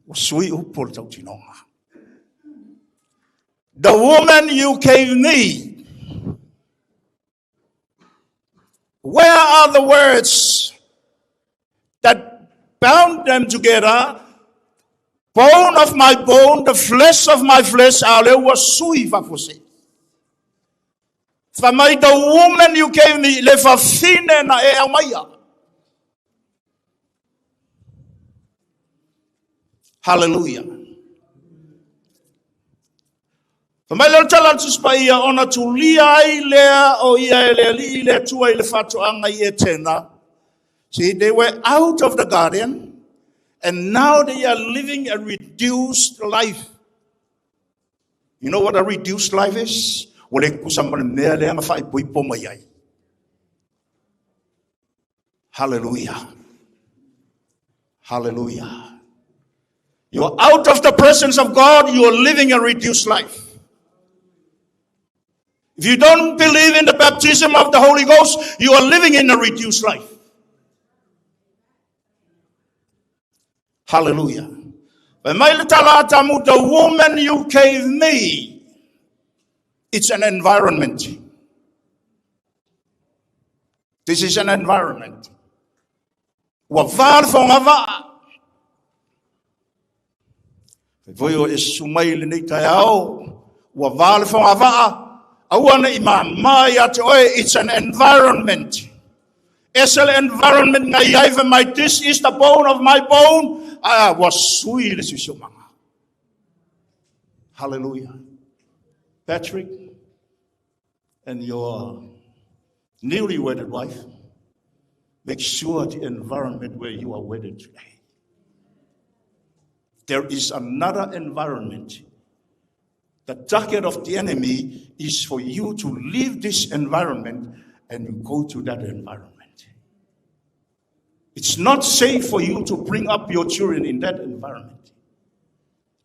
S7: Ua sui upu o le tautinoga. The woman you gave me. Where are the words that bound them together? Bone of my bone, the flesh of my flesh, a lea ua sui faafuasei. Fai mai, the woman you gave me, le fafine na e aumaia. Hallelujah. Fai mai lea o le tala a le Tusi Paia, ona tulia ai lea o ia e le Alii le Atua i le faatoaga i Etena. See, they were out of the garden and now they are living a reduced life. You know what a reduced life is? Ua le tutusa ma le mea lea na faaipoipo mai ai. Hallelujah. Hallelujah. You are out of the presence of God, you are living a reduced life. If you don't believe in the baptism of the Holy Ghost, you are living in a reduced life. Hallelujah. Fai mai le tala Atamu, the woman you gave me, it's an environment. This is an environment. Ua va le fogavaa. Fai foi o e susu mai i lenei taeao, ua va le fogavaa, aua ne i mamā ia te oe, it's an environment. Ese le environment na i ai fai mai, this is the bone of my bone, a ua sui le siosiomaga. Hallelujah. Patrick and your newly wedded wife, make sure the environment where you are wedded today. There is another environment. The target of the enemy is for you to leave this environment and you go to that environment. It's not safe for you to bring up your children in that environment.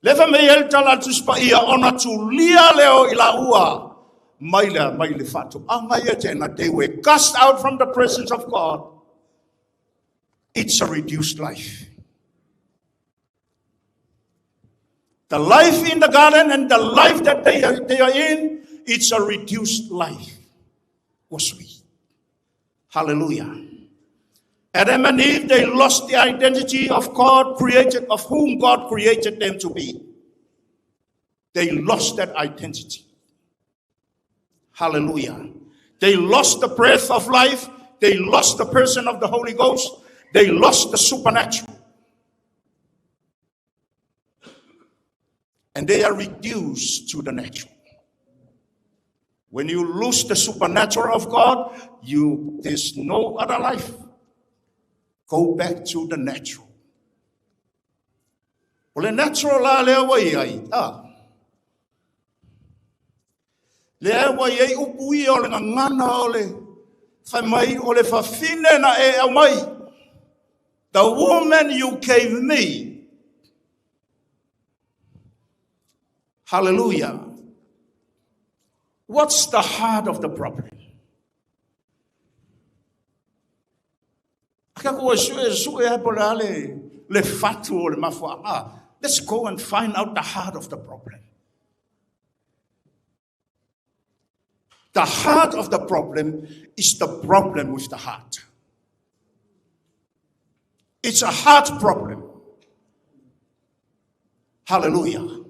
S7: Lefa me el tala tuspa ia ona tulia leo i la ua mai le mai le fatu. Anga ia tena, they were cast out from the presence of God. It's a reduced life. The life in the garden and the life that they are, they are in, it's a reduced life. Was sweet. Hallelujah. Adam and Eve, they lost the identity of God created, of whom God created them to be. They lost that identity. Hallelujah. They lost the breath of life. They lost the person of the Holy Ghost. They lost the supernatural. And they are reduced to the natural. When you lose the supernatural of God, you there's no other life. Go back to the natural. O le natural la lea ua i ai, a. Lea ua i ai upu ia o le gagana o le fai mai o le fafine na e aumai. The woman you gave me. Hallelujah. What's the heart of the problem? Aka ko sue sue a po le le fatu o le mafuaga. Let's go and find out the heart of the problem. The heart of the problem is the problem with the heart. It's a heart problem. Hallelujah.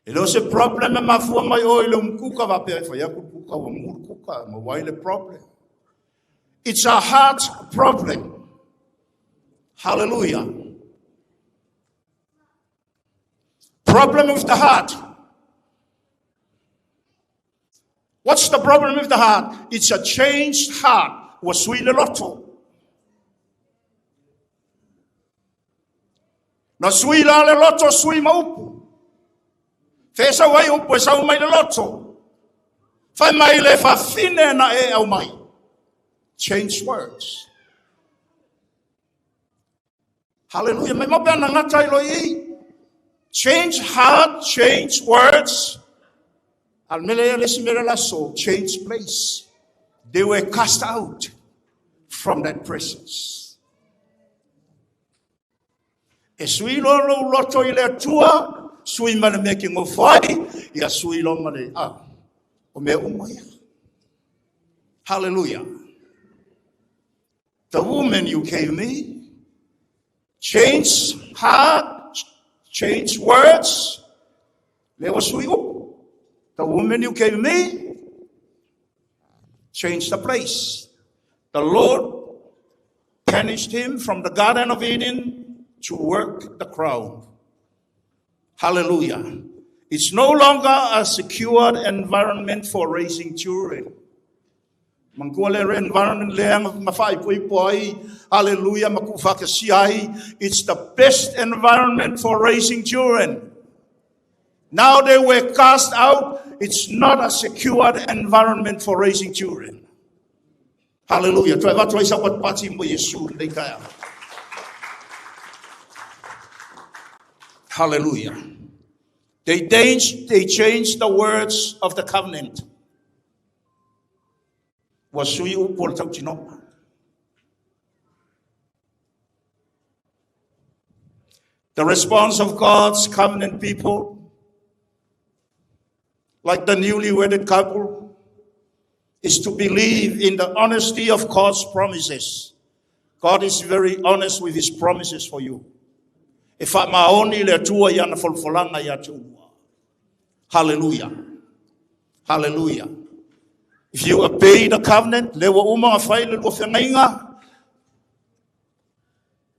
S7: E le o se problem e mafua mai o i le umkuka va pea e whai aku kuka wa muru kuka ma wai le problem. It's a heart problem. Hallelujah. Problem with the heart. What's the problem with the heart? It's a changed heart. Ua sui le loto. Na sui la le loto, sui ma upu. Fe sau ai upu e sau mai le loto. Fai mai le fafine na e au mai. Change words. Hallelujah. Mai mau pe ana ngata i loi i. Change heart, change words. Al mele ia lesi mele la so, change place. They were cast out from that presence. E sui lo lo loto i le atua, sui ma le mea ki ngofo ai, ia sui lo ma le, ah, o mea uma ia. Hallelujah. The woman you gave me, change heart, change words, le ua sui upu. The woman you gave me, change the place. The Lord banished him from the Garden of Eden to work the ground. Hallelujah. It's no longer a secured environment for raising children. Mangkua le environment le ang mawhaipoipo ai, hallelujah, makuwhakasia ai. It's the best environment for raising children. Now they were cast out. It's not a secured environment for raising children. Hallelujah. Toi vatu ai sa patipati mo Yesu le kaya. Hallelujah. They changed, they changed the words of the covenant. Ua sui upu o le tautinoga. The response of God's covenant people, like the newly wedded couple, is to believe in the honesty of God's promises. God is very honest with His promises for you. E faamaoni le Atua i ana folafolaga ia te oulua. Hallelujah. Hallelujah. If you obey the covenant, le ua uma ona fai le lua feagaiga,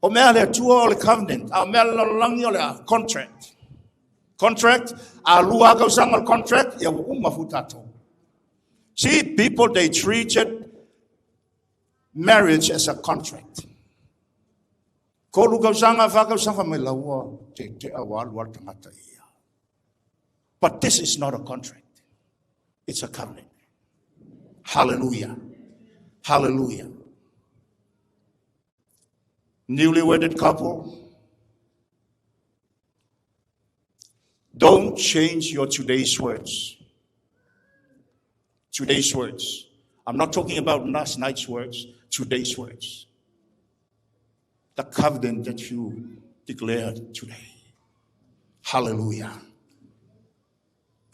S7: o mea a le Atua o le covenant, a o mea a le lalolagi o le contract. Contract, a lua tausaga o le contract, ia ua uma foi tatou. See, people, they treated marriage as a contract. 3 tausaga, 4 tausaga mai laua te te awa alu alu tagata ia. But this is not a contract. It's a covenant. Hallelujah. Hallelujah. Newly wedded couple, don't change your today's words. Today's words. I'm not talking about last night's words, today's words. The covenant that you declared today. Hallelujah.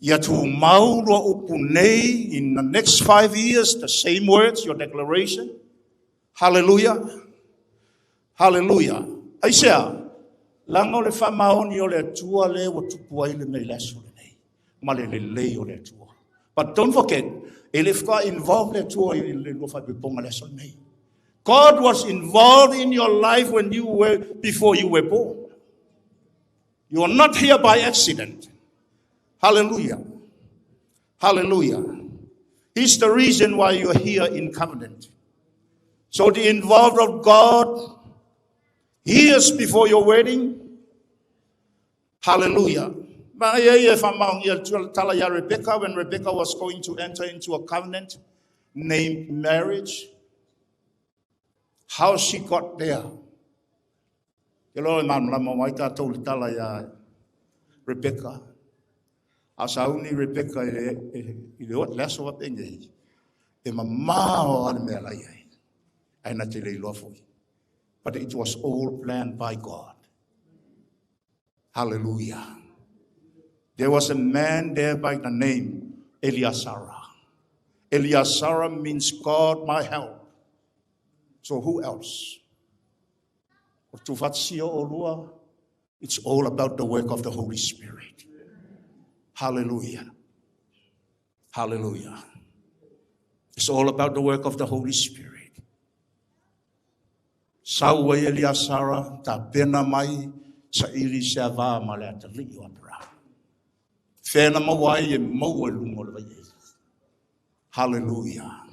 S7: Ia tumau lua upu nei in the next 5 years, the same words, your declaration. Hallelujah. Hallelujah. Aisea, leaga o le faamaoni o le Atua le ua tupu ai le mea i le aso lenei. Ma le lelei o le Atua. But don't forget, e le faatoa involve le Atua i le lua faaipoipoga le aso lenei. God was involved in your life when you were before you were born. You are not here by accident. Hallelujah. Hallelujah. He's the reason why you are here in covenant. So the involvement of God years before your wedding. Hallelujah. Rebecca, when Rebecca was going to enter into a covenant named marriage, how she got there. Ke loa e malamalama mai tatou le tala ia Rebecca. A sauni Rebecca i le aso faapengei, e mamao a le mea lai ai. Ae na te le iloa foi. But it was all planned by God. Hallelujah. There was a man there by the name Eliasara. Eliasara means God my help. So who else? O tuufaatasia oulua, it's all about the work of the Holy Spirit. Hallelujah. Hallelujah. It's all about the work of the Holy Spirit. Sau ai Eliasara, tapena mai, saili se ava ma le atalii o Aperahama. Fena maua ai e maua i luga o le vai. Hallelujah.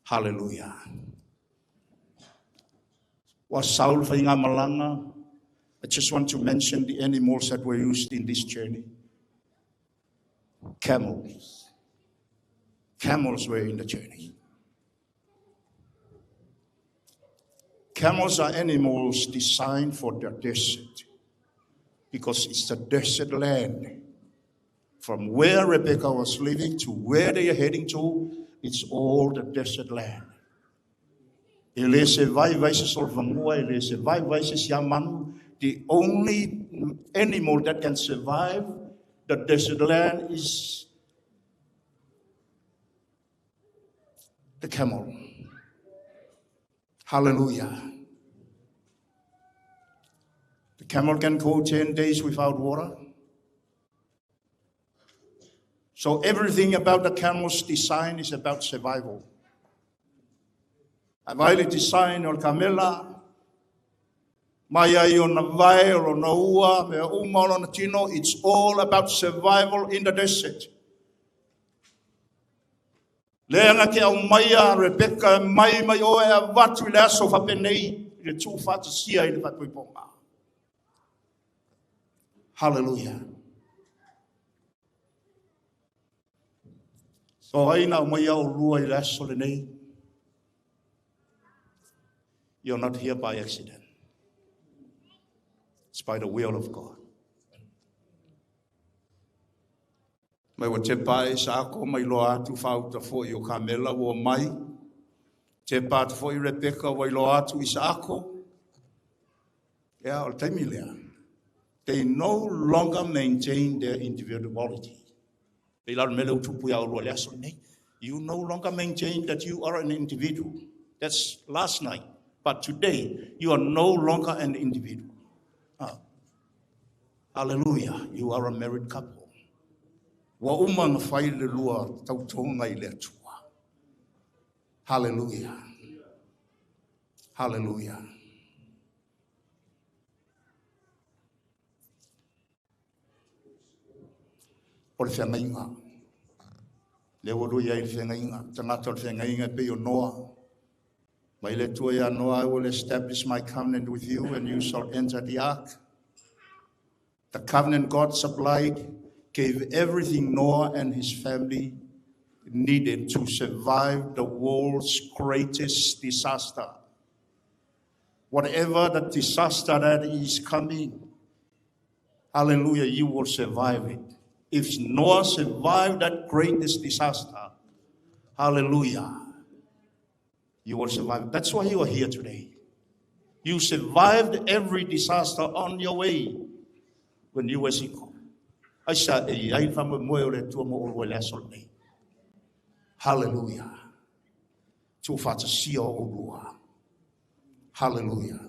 S7: Hallelujah. Ua sau le faigamalaga. I just want to mention the animals that were used in this journey. Camels. Camels were in the journey. Camels are animals designed for the desert because it's a desert land. From where Rebecca was living to where they are heading to, it's all the desert land. E le survive se solofanua, e le survive se siamanu. The only animal that can survive the desert land is the camel. Hallelujah. The camel can go 10 days without water. So everything about the camel's design is about survival. A vai le design o le kamela, mai ai o na vai, o lona ua, mea uma o lona tino, it's all about survival in the desert. Le aga ke aumaia Rebecca mai mai o e avatu i le aso faapenei i le tuufaatasia i le faaipoipoga. Hallelujah. So ai na aumaia oulua i le aso lenei. You're not here by accident. It's by the will of God. Mai ua tepa e Isaako mai loa atu faauta foi o kamela ua mai. Tepa atu foi Rebeka ua iloa atu Isaako. Ia, o le taimi lea. They no longer maintain their individuality. Pei la o le mea lea ua tupu ia oulua i le aso lenei. You no longer maintain that you are an individual. That's last night. But today, you are no longer an individual. Ah. Hallelujah. You are a married couple. Ua uma ona fai le lua tautoga i le Atua. Hallelujah. Hallelujah. O le feagaiga. Lea ua lui ai le feagaiga. Tagata o le feagaiga e pei o Noa. Mai le Atua ia Noa, I will establish my covenant with you and you shall enter the ark. The covenant God supplied gave everything Noah and his family needed to survive the world's greatest disaster. Whatever the disaster that is coming, hallelujah, you will survive it. If Noah survived that greatest disaster, hallelujah, you will survive. That's why you are here today. You survived every disaster on your way when you were single. Aisa e i ai faamoemoe o le Atua mo oulua i le aso lenei. Hallelujah. Tuufaatasia o oulua. Hallelujah.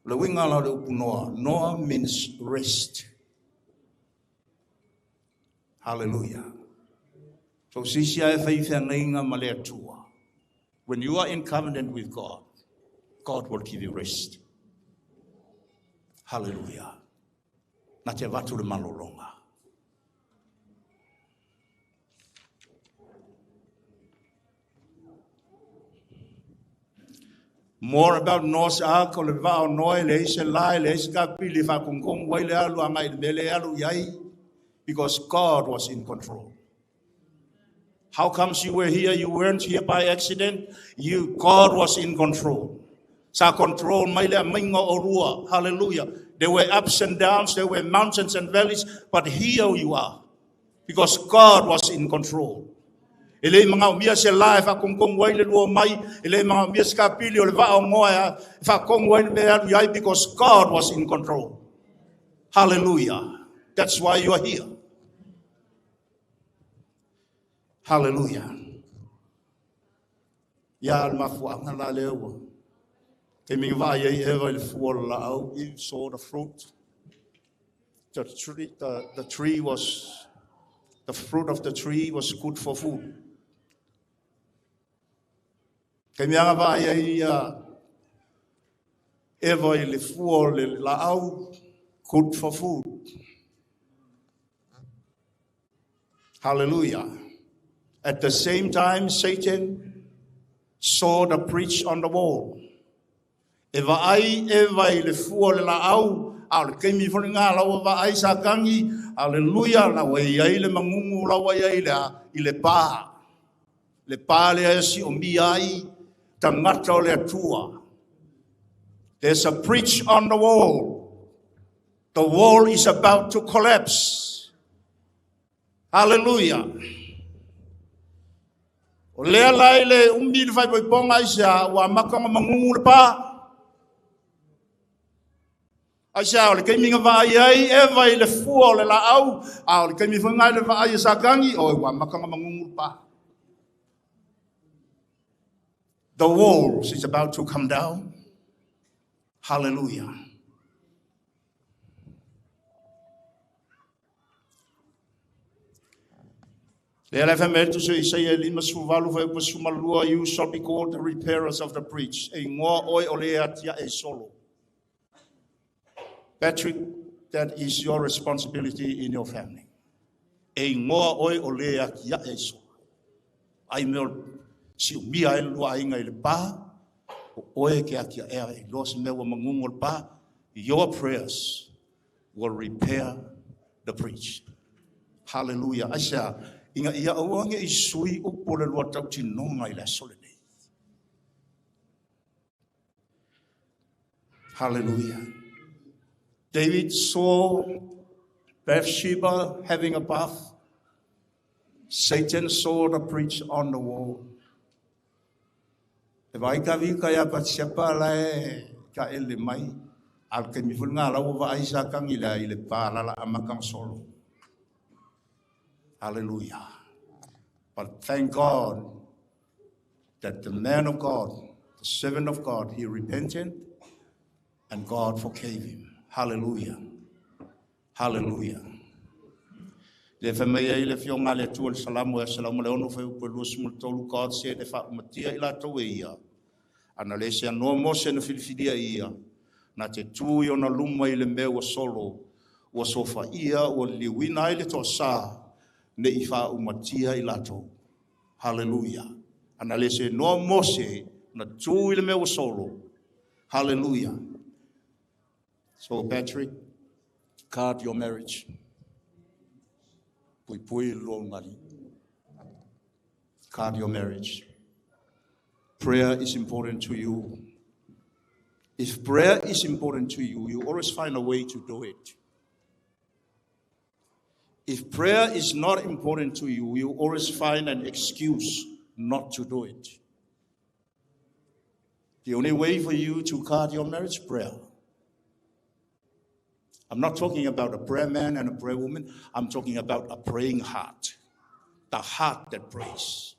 S7: O le uiga la o le upu Noa, Noa means rest. Hallelujah. So se isi ae fai feagaiga ma le Atua. When you are in covenant with God, God will give you rest. Hallelujah. Na te avatu le malologa. More about Noah's Ark, o le vaa o Noa, e leai se la, e leai se kapili e faakogogogu ai le alu agai i le mea lea e alu i ai, because God was in control. How comes you were here? You weren't here by accident. You, God was in control. Sa control mai le aumaiga o oulua. Hallelujah. There were ups and downs, there were mountains and valleys, but here you are. Because God was in control. E le manaomia se la e faakogogogu ai le lua omai, e le manaomia se kapili o le vaa o Noa e faakogogogu ai le mea e alu i ai, because God was in control. Hallelujah. That's why you are here. Hallelujah. Ia le mafuaaga la lea ua taimi na vaai ai Eva i le fua o le laau, Eve saw the fruit. The tree, the tree was, the fruit of the tree was good for food. Taimi lava vaai ai ia Eva i le fua o le laau, good for food. Hallelujah. At the same time, Satan saw the breach on the wall. E vaai Eva i le fua o le laau, a o le taimi foi lena la ua vaai Satani, hallelujah, la ua i ai le magugu la ua i ai i le pa. Le pa lea e siomia ai tagata o le Atua. There's a breach on the wall. The wall is about to collapse. Hallelujah. O lea la i le umi le faaipoipoga aisea ua amata ona magugu le pa. Aisea o le taimi na vaai ai Eva i le fua o le laau, a o le taimi foi lena i le vaai a Satani, oi ua amata ona magugu le pa. The walls is about to come down. Hallelujah. Lea la e fai mai ai le Tusi o Isaia e 58 fuaiupu 12, You shall be called the repairers of the breach. E igoa oe o le e atiae solo. Patrick, that is your responsibility in your family. E igoa oe o le e atiae solo. Ai mea o siumia ai le lua aiga i le pa, o oe ke atiaea e iloa se mea ua magugu o le pa, your prayers will repair the breach. Hallelujah. Aisea, ina ia aua ne i sui upu o le lua tautinoga i le aso lenei. Hallelujah. David saw Bathsheba having a bath. Satan saw the breach on the wall. E vaai ka vika ia Bathsheba la e ka ele mai. A o le taimi foi lena o la ua vaai Satani i le a i le palala amata ona solo. Hallelujah. But thank God that the man of God, the servant of God, he repented and God forgave him. Hallelujah. Hallelujah. Le fai mai ai le afioga a le Atua i le Salamo e 106 fuaiupu e 23, God said, e faaumatia i latou e ia, ana le seanoa Mose na filifilia e ia, na te tu i ona luma i le mea ua solo, ua sofaia, ua liliuina ai le toasā, ne i faaumatia i latou. Hallelujah. Ana le seanoa Mose na tu i le mea ua solo. Hallelujah. So Patrick, guard your marriage. Puipui le lua ulugalii. Guard your marriage. Prayer is important to you. If prayer is important to you, you always find a way to do it. If prayer is not important to you, you always find an excuse not to do it. The only way for you to guard your marriage, prayer. I'm not talking about a prayer man and a prayer woman. I'm talking about a praying heart. The heart that prays.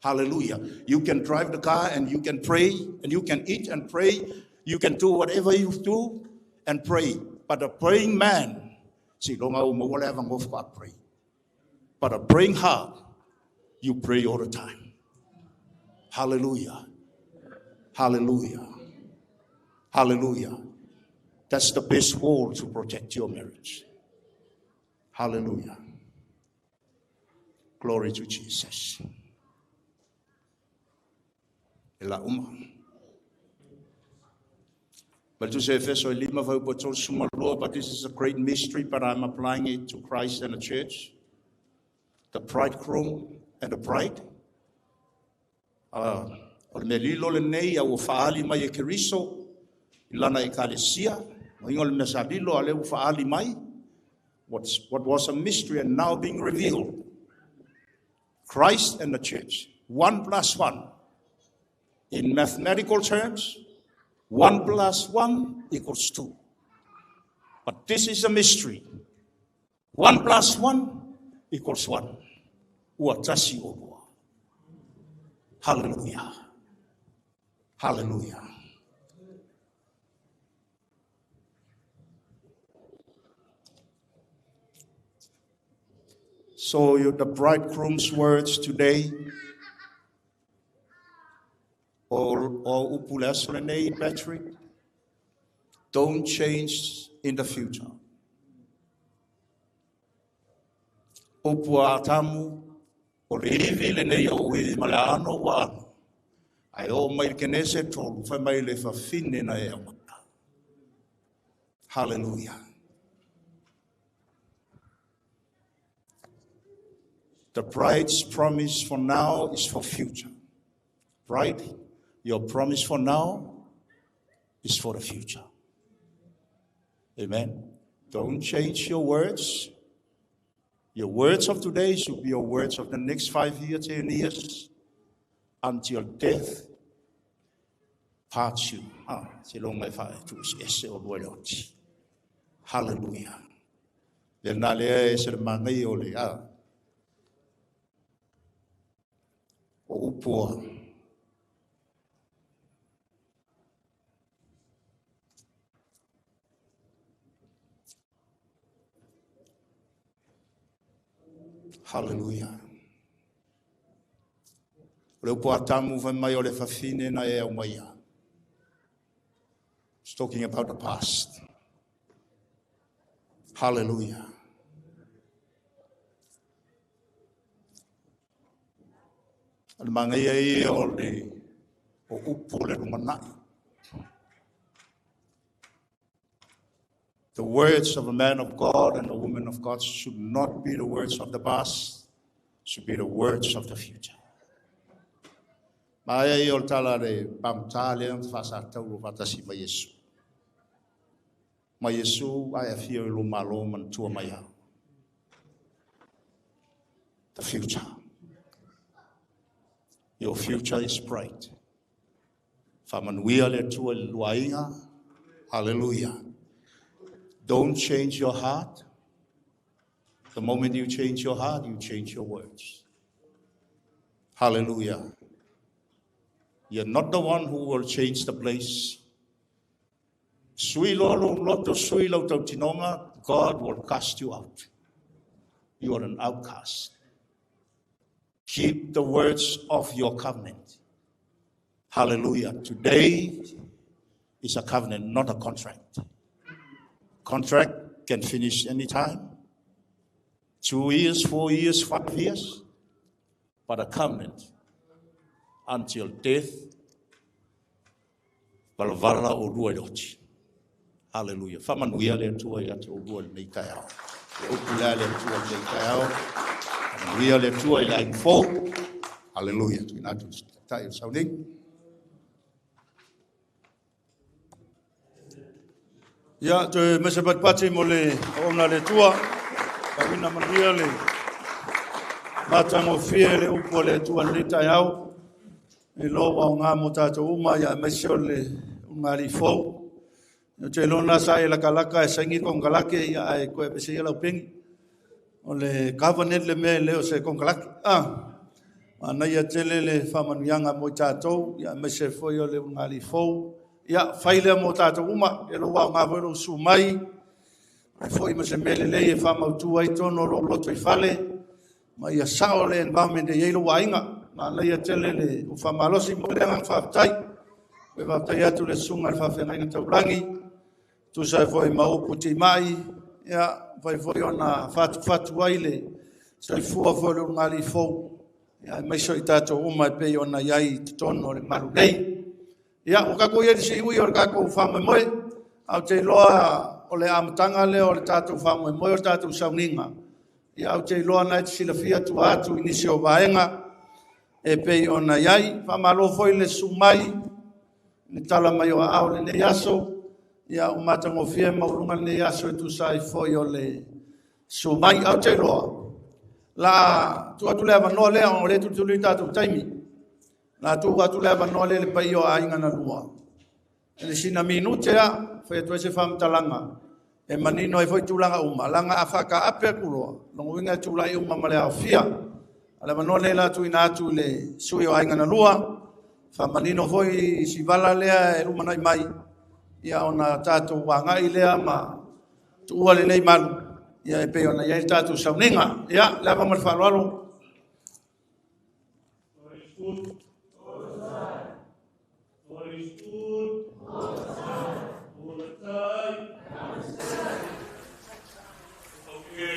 S7: Hallelujah. You can drive the car and you can pray and you can eat and pray. You can do whatever you do and pray. But a praying man, see, pray. But a praying heart, you pray all the time. Hallelujah. Hallelujah. Hallelujah. That's the best wall to protect your marriage. Hallelujah. Glory to Jesus. E la uma. But to say Efeso e lima fuaiupu e 32, but this is a great mystery, but I'm applying it to Christ and the church. The bridegroom and the bride. O le mea lilo lenei a ua faaali mai e Keriso i lana ekalesia, lona uiga o le mea sa lilo a lea ua faaali mai, what was a mystery and now being revealed. Christ and the church, one plus one. In mathematical terms, one plus one equals two. But this is a mystery. One plus one equals one. Ua tasi olua. Hallelujah. Hallelujah. So the bridegroom's words today, o upu le aso lenei, Patrick, don't change in the future. Upu a Atamu, o le ivi lenei o ou ivi ma le aano ua ano. Ae oo mai le Kenese 3, fai mai le fafine na e aumaia. Hallelujah. The bride's promise for now is for future. Bride, your promise for now is for the future. Amen. Don't change your words. Your words of today should be your words of the next 5 years, 10 years, until death parts you. Ah, se long mai fa tu ese o lua le oti. Hallelujah. Le na le e se le mangai o le a. O upua. Hallelujah. O le upu a Atamu fai mai o le fafine na e aumaia. It's talking about the past. Hallelujah. O le manaia ia o le o upu o le lumanai. The words of a man of God and a woman of God should not be the words of the past, should be the words of the future. Maea ia o le tala le pagota lea na faasatauro faatasi ma Iesu. Ma Iesu ae afio i lo malo manatua mai au. The future. Your future is bright. Faamanuia le Atua i le lua aiga. Hallelujah. Don't change your heart. The moment you change your heart, you change your words. Hallelujah. You're not the one who will change the place. Sui loa lou loto, sui lau tautinoga, God will cast you out. You are an outcast. Keep the words of your covenant. Hallelujah. Today is a covenant, not a contract. Contract can finish anytime. 2 years, 4 years, 5 years. But a covenant until death, valavala olua i le oti. Hallelujah. Faamanuia le Atua ia te oulua i lenei taeao. Le upu lea a le Atua i lenei taeao. Faamanuia le Atua i le aiga fou. Hallelujah. Tuuina atu i le Taitai o le sauniga.
S1: Ia, toe mai se patipati mo le auauna a le Atua. Tauina manuia le matagofie le upu a le Atua i lenei taeao. E loa ua aoga mo tatou uma, ia aemaise o le ulugalii fou. Ou te iloa na sa e lakalaka e saini konekarate, ia ae toe aveese ia lau peni. O le covenant le mea e le o se konekarate. Ah, manaia tele le faamanuiaga mo i tatou, ia aemaise foi o le ulugalii fou. Ia, fai lea mo tatou uma, e lou aoga foi lou susu mai, ai foi ma se mea lelei e faamautu ai tonu o lou loto i fale, ma ia sao le environment e i ai lou aiga. Manaia tele le u faamalosi mo le agaga faafetai. E faafetai atu le susuga i le faafeagaiga taulagi, tusa ai foi ma upu timai, ia, fai foi ona fatufatu ai le soifua foi o le ulugalii fou, ia, aemaise o i tatou uma e pei ona i ai i totonu o le malu nei. Ia, ua tatou i ai i le siui o le tatou faamoemoe, ae ou te iloa o le amataga lea o le tatou faamoemoe o le tatou sauniga. Ia, ou te iloa na e te silafia tua atu i nisi o vaega e pei ona i ai. Faamalo foi le susu mai, le tala mai o aao i lenei aso. Ia, ua matagofie maualuga lenei aso e tusa ai foi o le susu mai. Ae ou te iloa, la tuu atu le avanoa lea, ona o lea e tulituli le tatou taimi. La tuu atu le avanoa lea i le paia o aiga na lua. E le sina minute a, fai atu ai se faamatalaga e manino ai foi tulaga uma, leaga a faataape atu loa, lona uiga e tulai uma ma le aofia. A o le avanoa lenei la tuuina atu i le sui o aiga na lua, faamanino foi si vala lea e lumanai mai, ia ona tatou agai lea ma tuua lenei malu, ia e pei ona i ai le tatou sauniga. Ia, le ava ma le faaaloalo.
S4: Ou te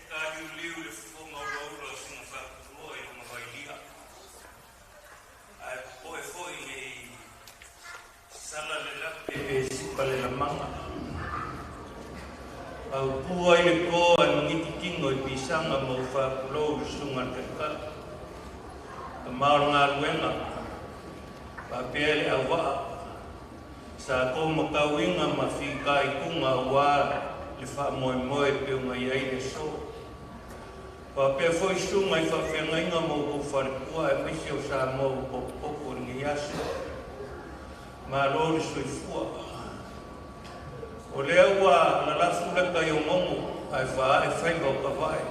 S4: taliuliu i le fofoga o Loula susuga faapitoa i lona vailia, ae popoe foi ne i sala le lape pe sipa le lamaga. Paupu ai le po ae magiti tino i pisaga ma ou faapulou i le susuga a le Taitai. Tama o le galuega, faapea le auvaa, sa tou matauina ma fitaituga aua le faamoemoe e pei ona i ai le aso. Faapea foi susuga i faafeagaiga ma outou faletua aemaise o Samoa ua potopoto i lenei aso. Malo le soifua. O lea ua lalafu le tai o gogo ae faaae faiva o tavae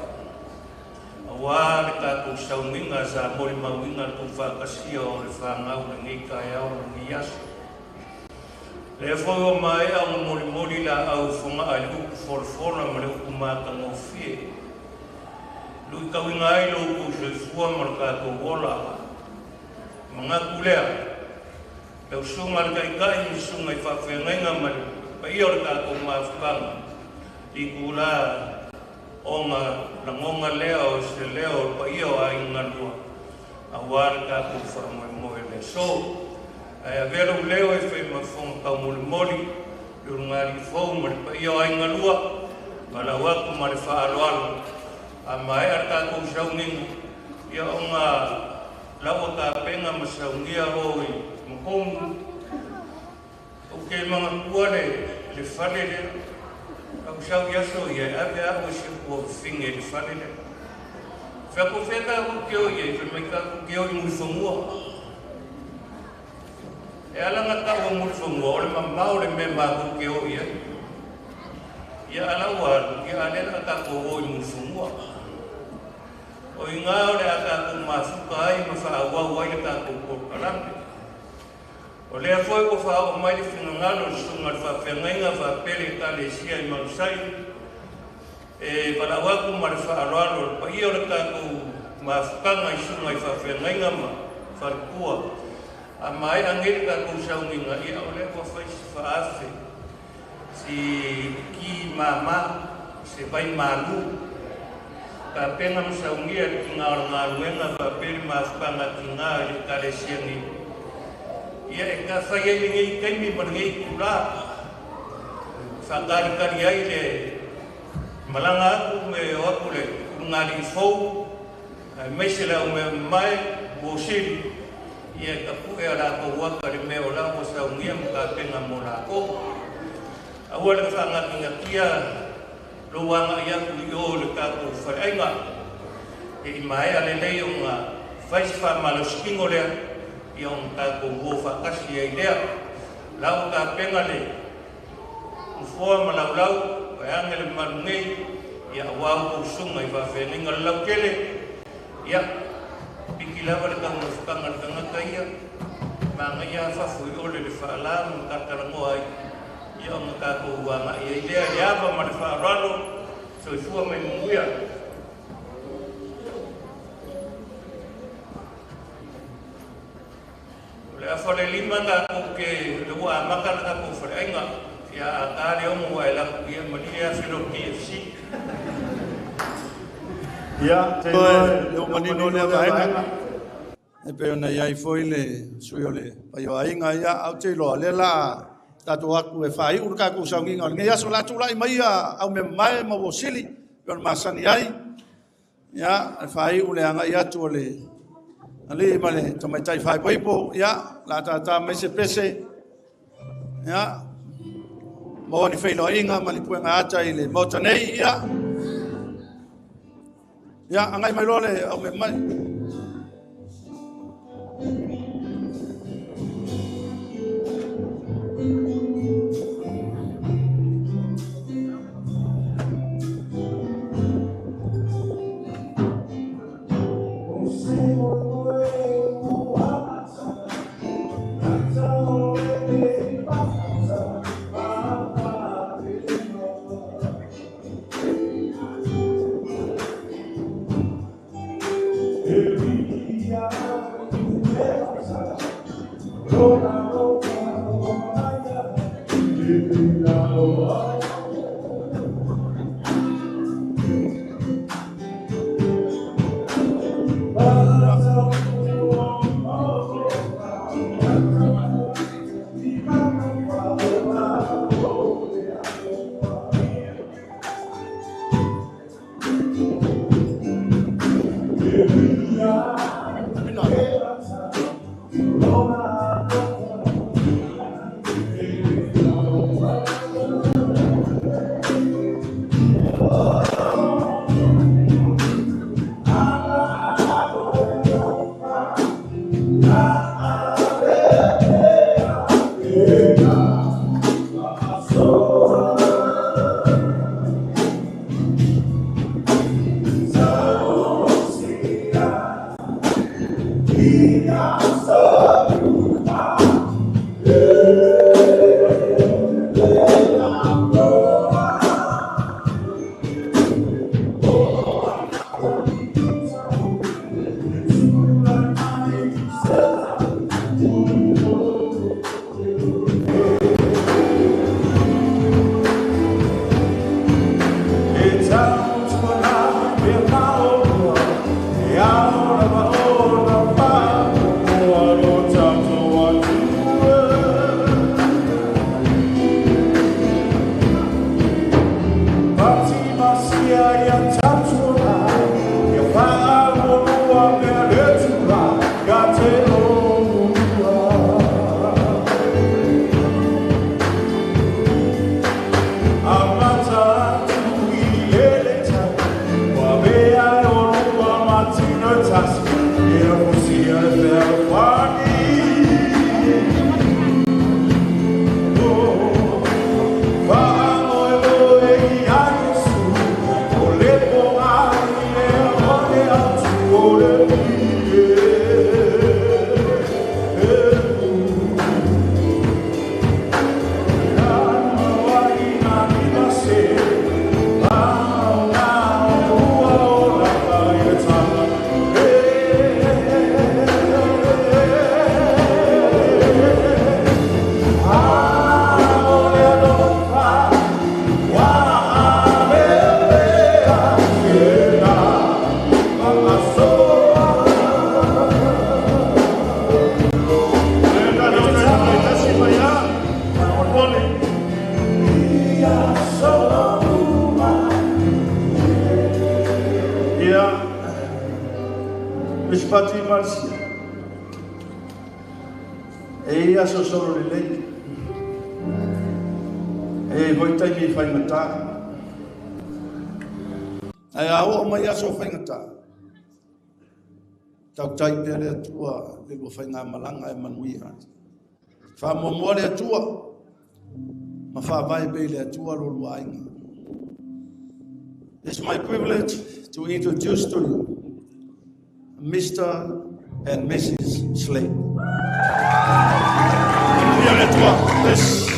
S4: aua le tatou sauniga sa molimauina le tuufaatasia o le fanau i lenei taeao ma lenei aso. Lea foi ua maea ona molimoli laau i Fogaa i le upu folafola ma le upu matagofie. Luitauina ai lo outou soifua ma lo tatou ola. Manatu lea, lau susuga i le Taitai ma susuga i faafeagaiga ma le paia o le tatou mafutaga, itula ona lagona lea o se leo o le paia o aiga galua aua le tatou faamoemoe i le aso. Ae avea lou leo e fai ma fofoga taumolimoli i ulugalii fou ma le paia o aiga galua, valaau atu ma le faaaloalo a maea le tatou sauniga, ia ona lau tapena ma saunia o i makomu. Ou te manatua le fale lea. Au sau i aso ia e ave au e si ou tuafafine i le fale lea. Fai atu, fea tatou te o i ai? Fai mai, tatou te o i Mulifanua.
S8: E ala ona tau o Mulifanua, o le mamao o le mea matou te o i ai. Ia a la ua alu, ia a lea o le a tatou o i Mulifanua. O i ina o le a tatou mafuta ai ma faaauau ai le tatou polokalame. O lea foi ua faaoo mai le finagalo o le susuga i le faafeagaiga faapea le Ekalesia i Mount Sion, e valaau atu ma le faaaloalo i le paia o le tatou mafutaga i susuga i faafeagaiga ma faletua, a maea nei le tatou sauniga, ia o lea ua fai si faaafe, si ki mama, se vai malu, tapena ma saunia e le tina o le galuega faapea le mafutaga a tina i le Ekalesia nei. Ia e fai ai lenei taimi ma lenei itulā e faatalitali ai le malaga atu me o atu le ulugalii fou aemaise le au mea mamae uosili, ia e tapue a latou ata i le mea o la ua saunia ma tapena mo latou. Aua le faanatinatia lou agai atu i o i le tatou faleaiga e i maea lelei ona fai se faamalositino lea, ia ona tatou o faatasi ai lea. La ua tapena le nofoa ma laulau vaeane le mamalu nei, ia aua outou susuga i faafeagaiga le lautele. Ia piki lava le taumafataga a le tagata ia, manaia lava fafo i o le faala ma talatalanoa ai, ia ona tatou agai ai lea i le ava ma le faaaloalo. Soifua ma ia manuia. O le afa le lima tatou te le ua amata le tatou faleaiga. Ia a ta le 6 ua e alu atu, ia malie afe lo KFC.
S1: Ia, te iloa le ua manino lea vaega. E pei ona i ai foi le sui o le paioaiga, ia, ae ou te iloa, o lea la tatou atu e faaiu le tatou sauniga o lenei aso. O le a tulai mai ia au mea mamae ma ua sili, pei ona masani ai. Ia, e faaiu le agai atu o le alii ma le tamaitai faaipoipo. Ia, o le a tata mai se pese. Ia, maua ni feiloaiga ma ni puega ata i le Maota nei. Ia, ia agai mai loa le au mea mamae. Pati ma Alisia, e i aso solo lelei, e i foi taimi i faigata. Ae a oo mai aso faigata, tautai pea le Atua le lua faigamalaga e manuia. Faamuamua le Atua, ma faavae pea i le Atua lo lua aiga. It's my privilege to introduce to you Mr. and Mrs. Slade. Manuia le Atua. Yes.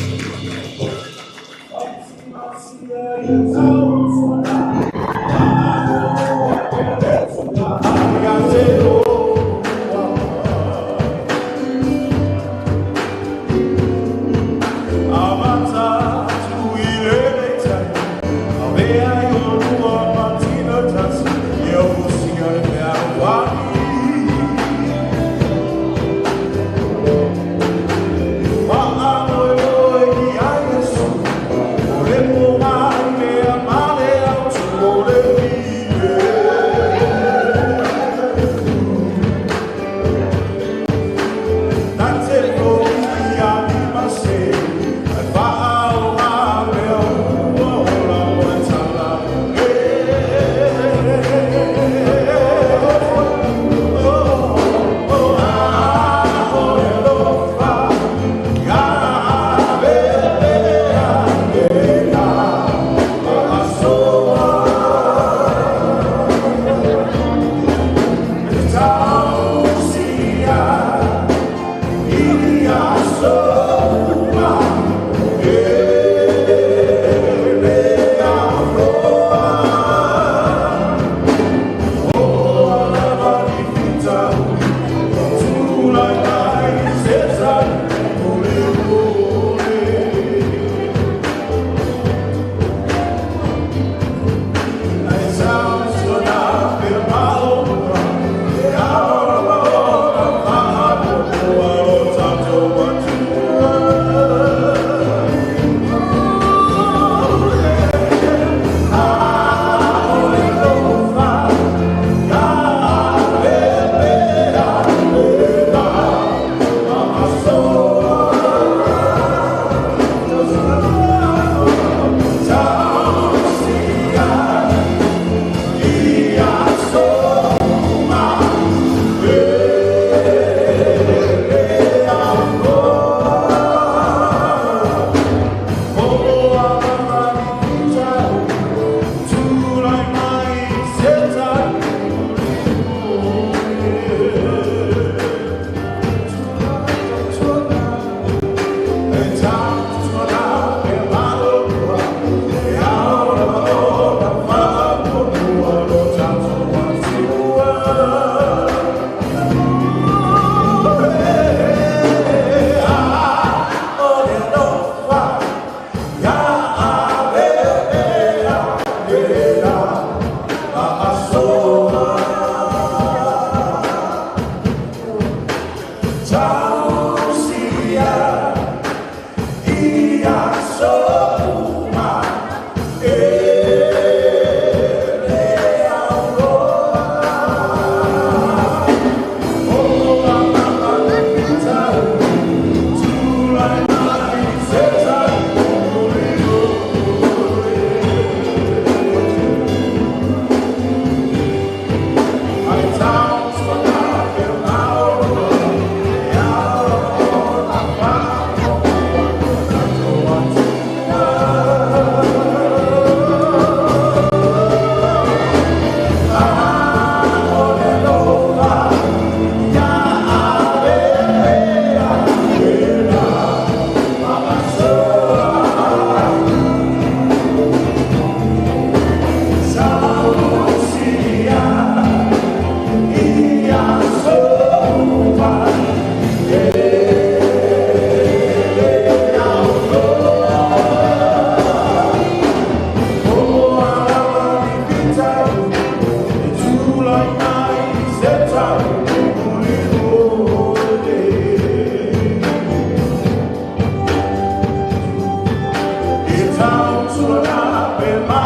S9: Town to an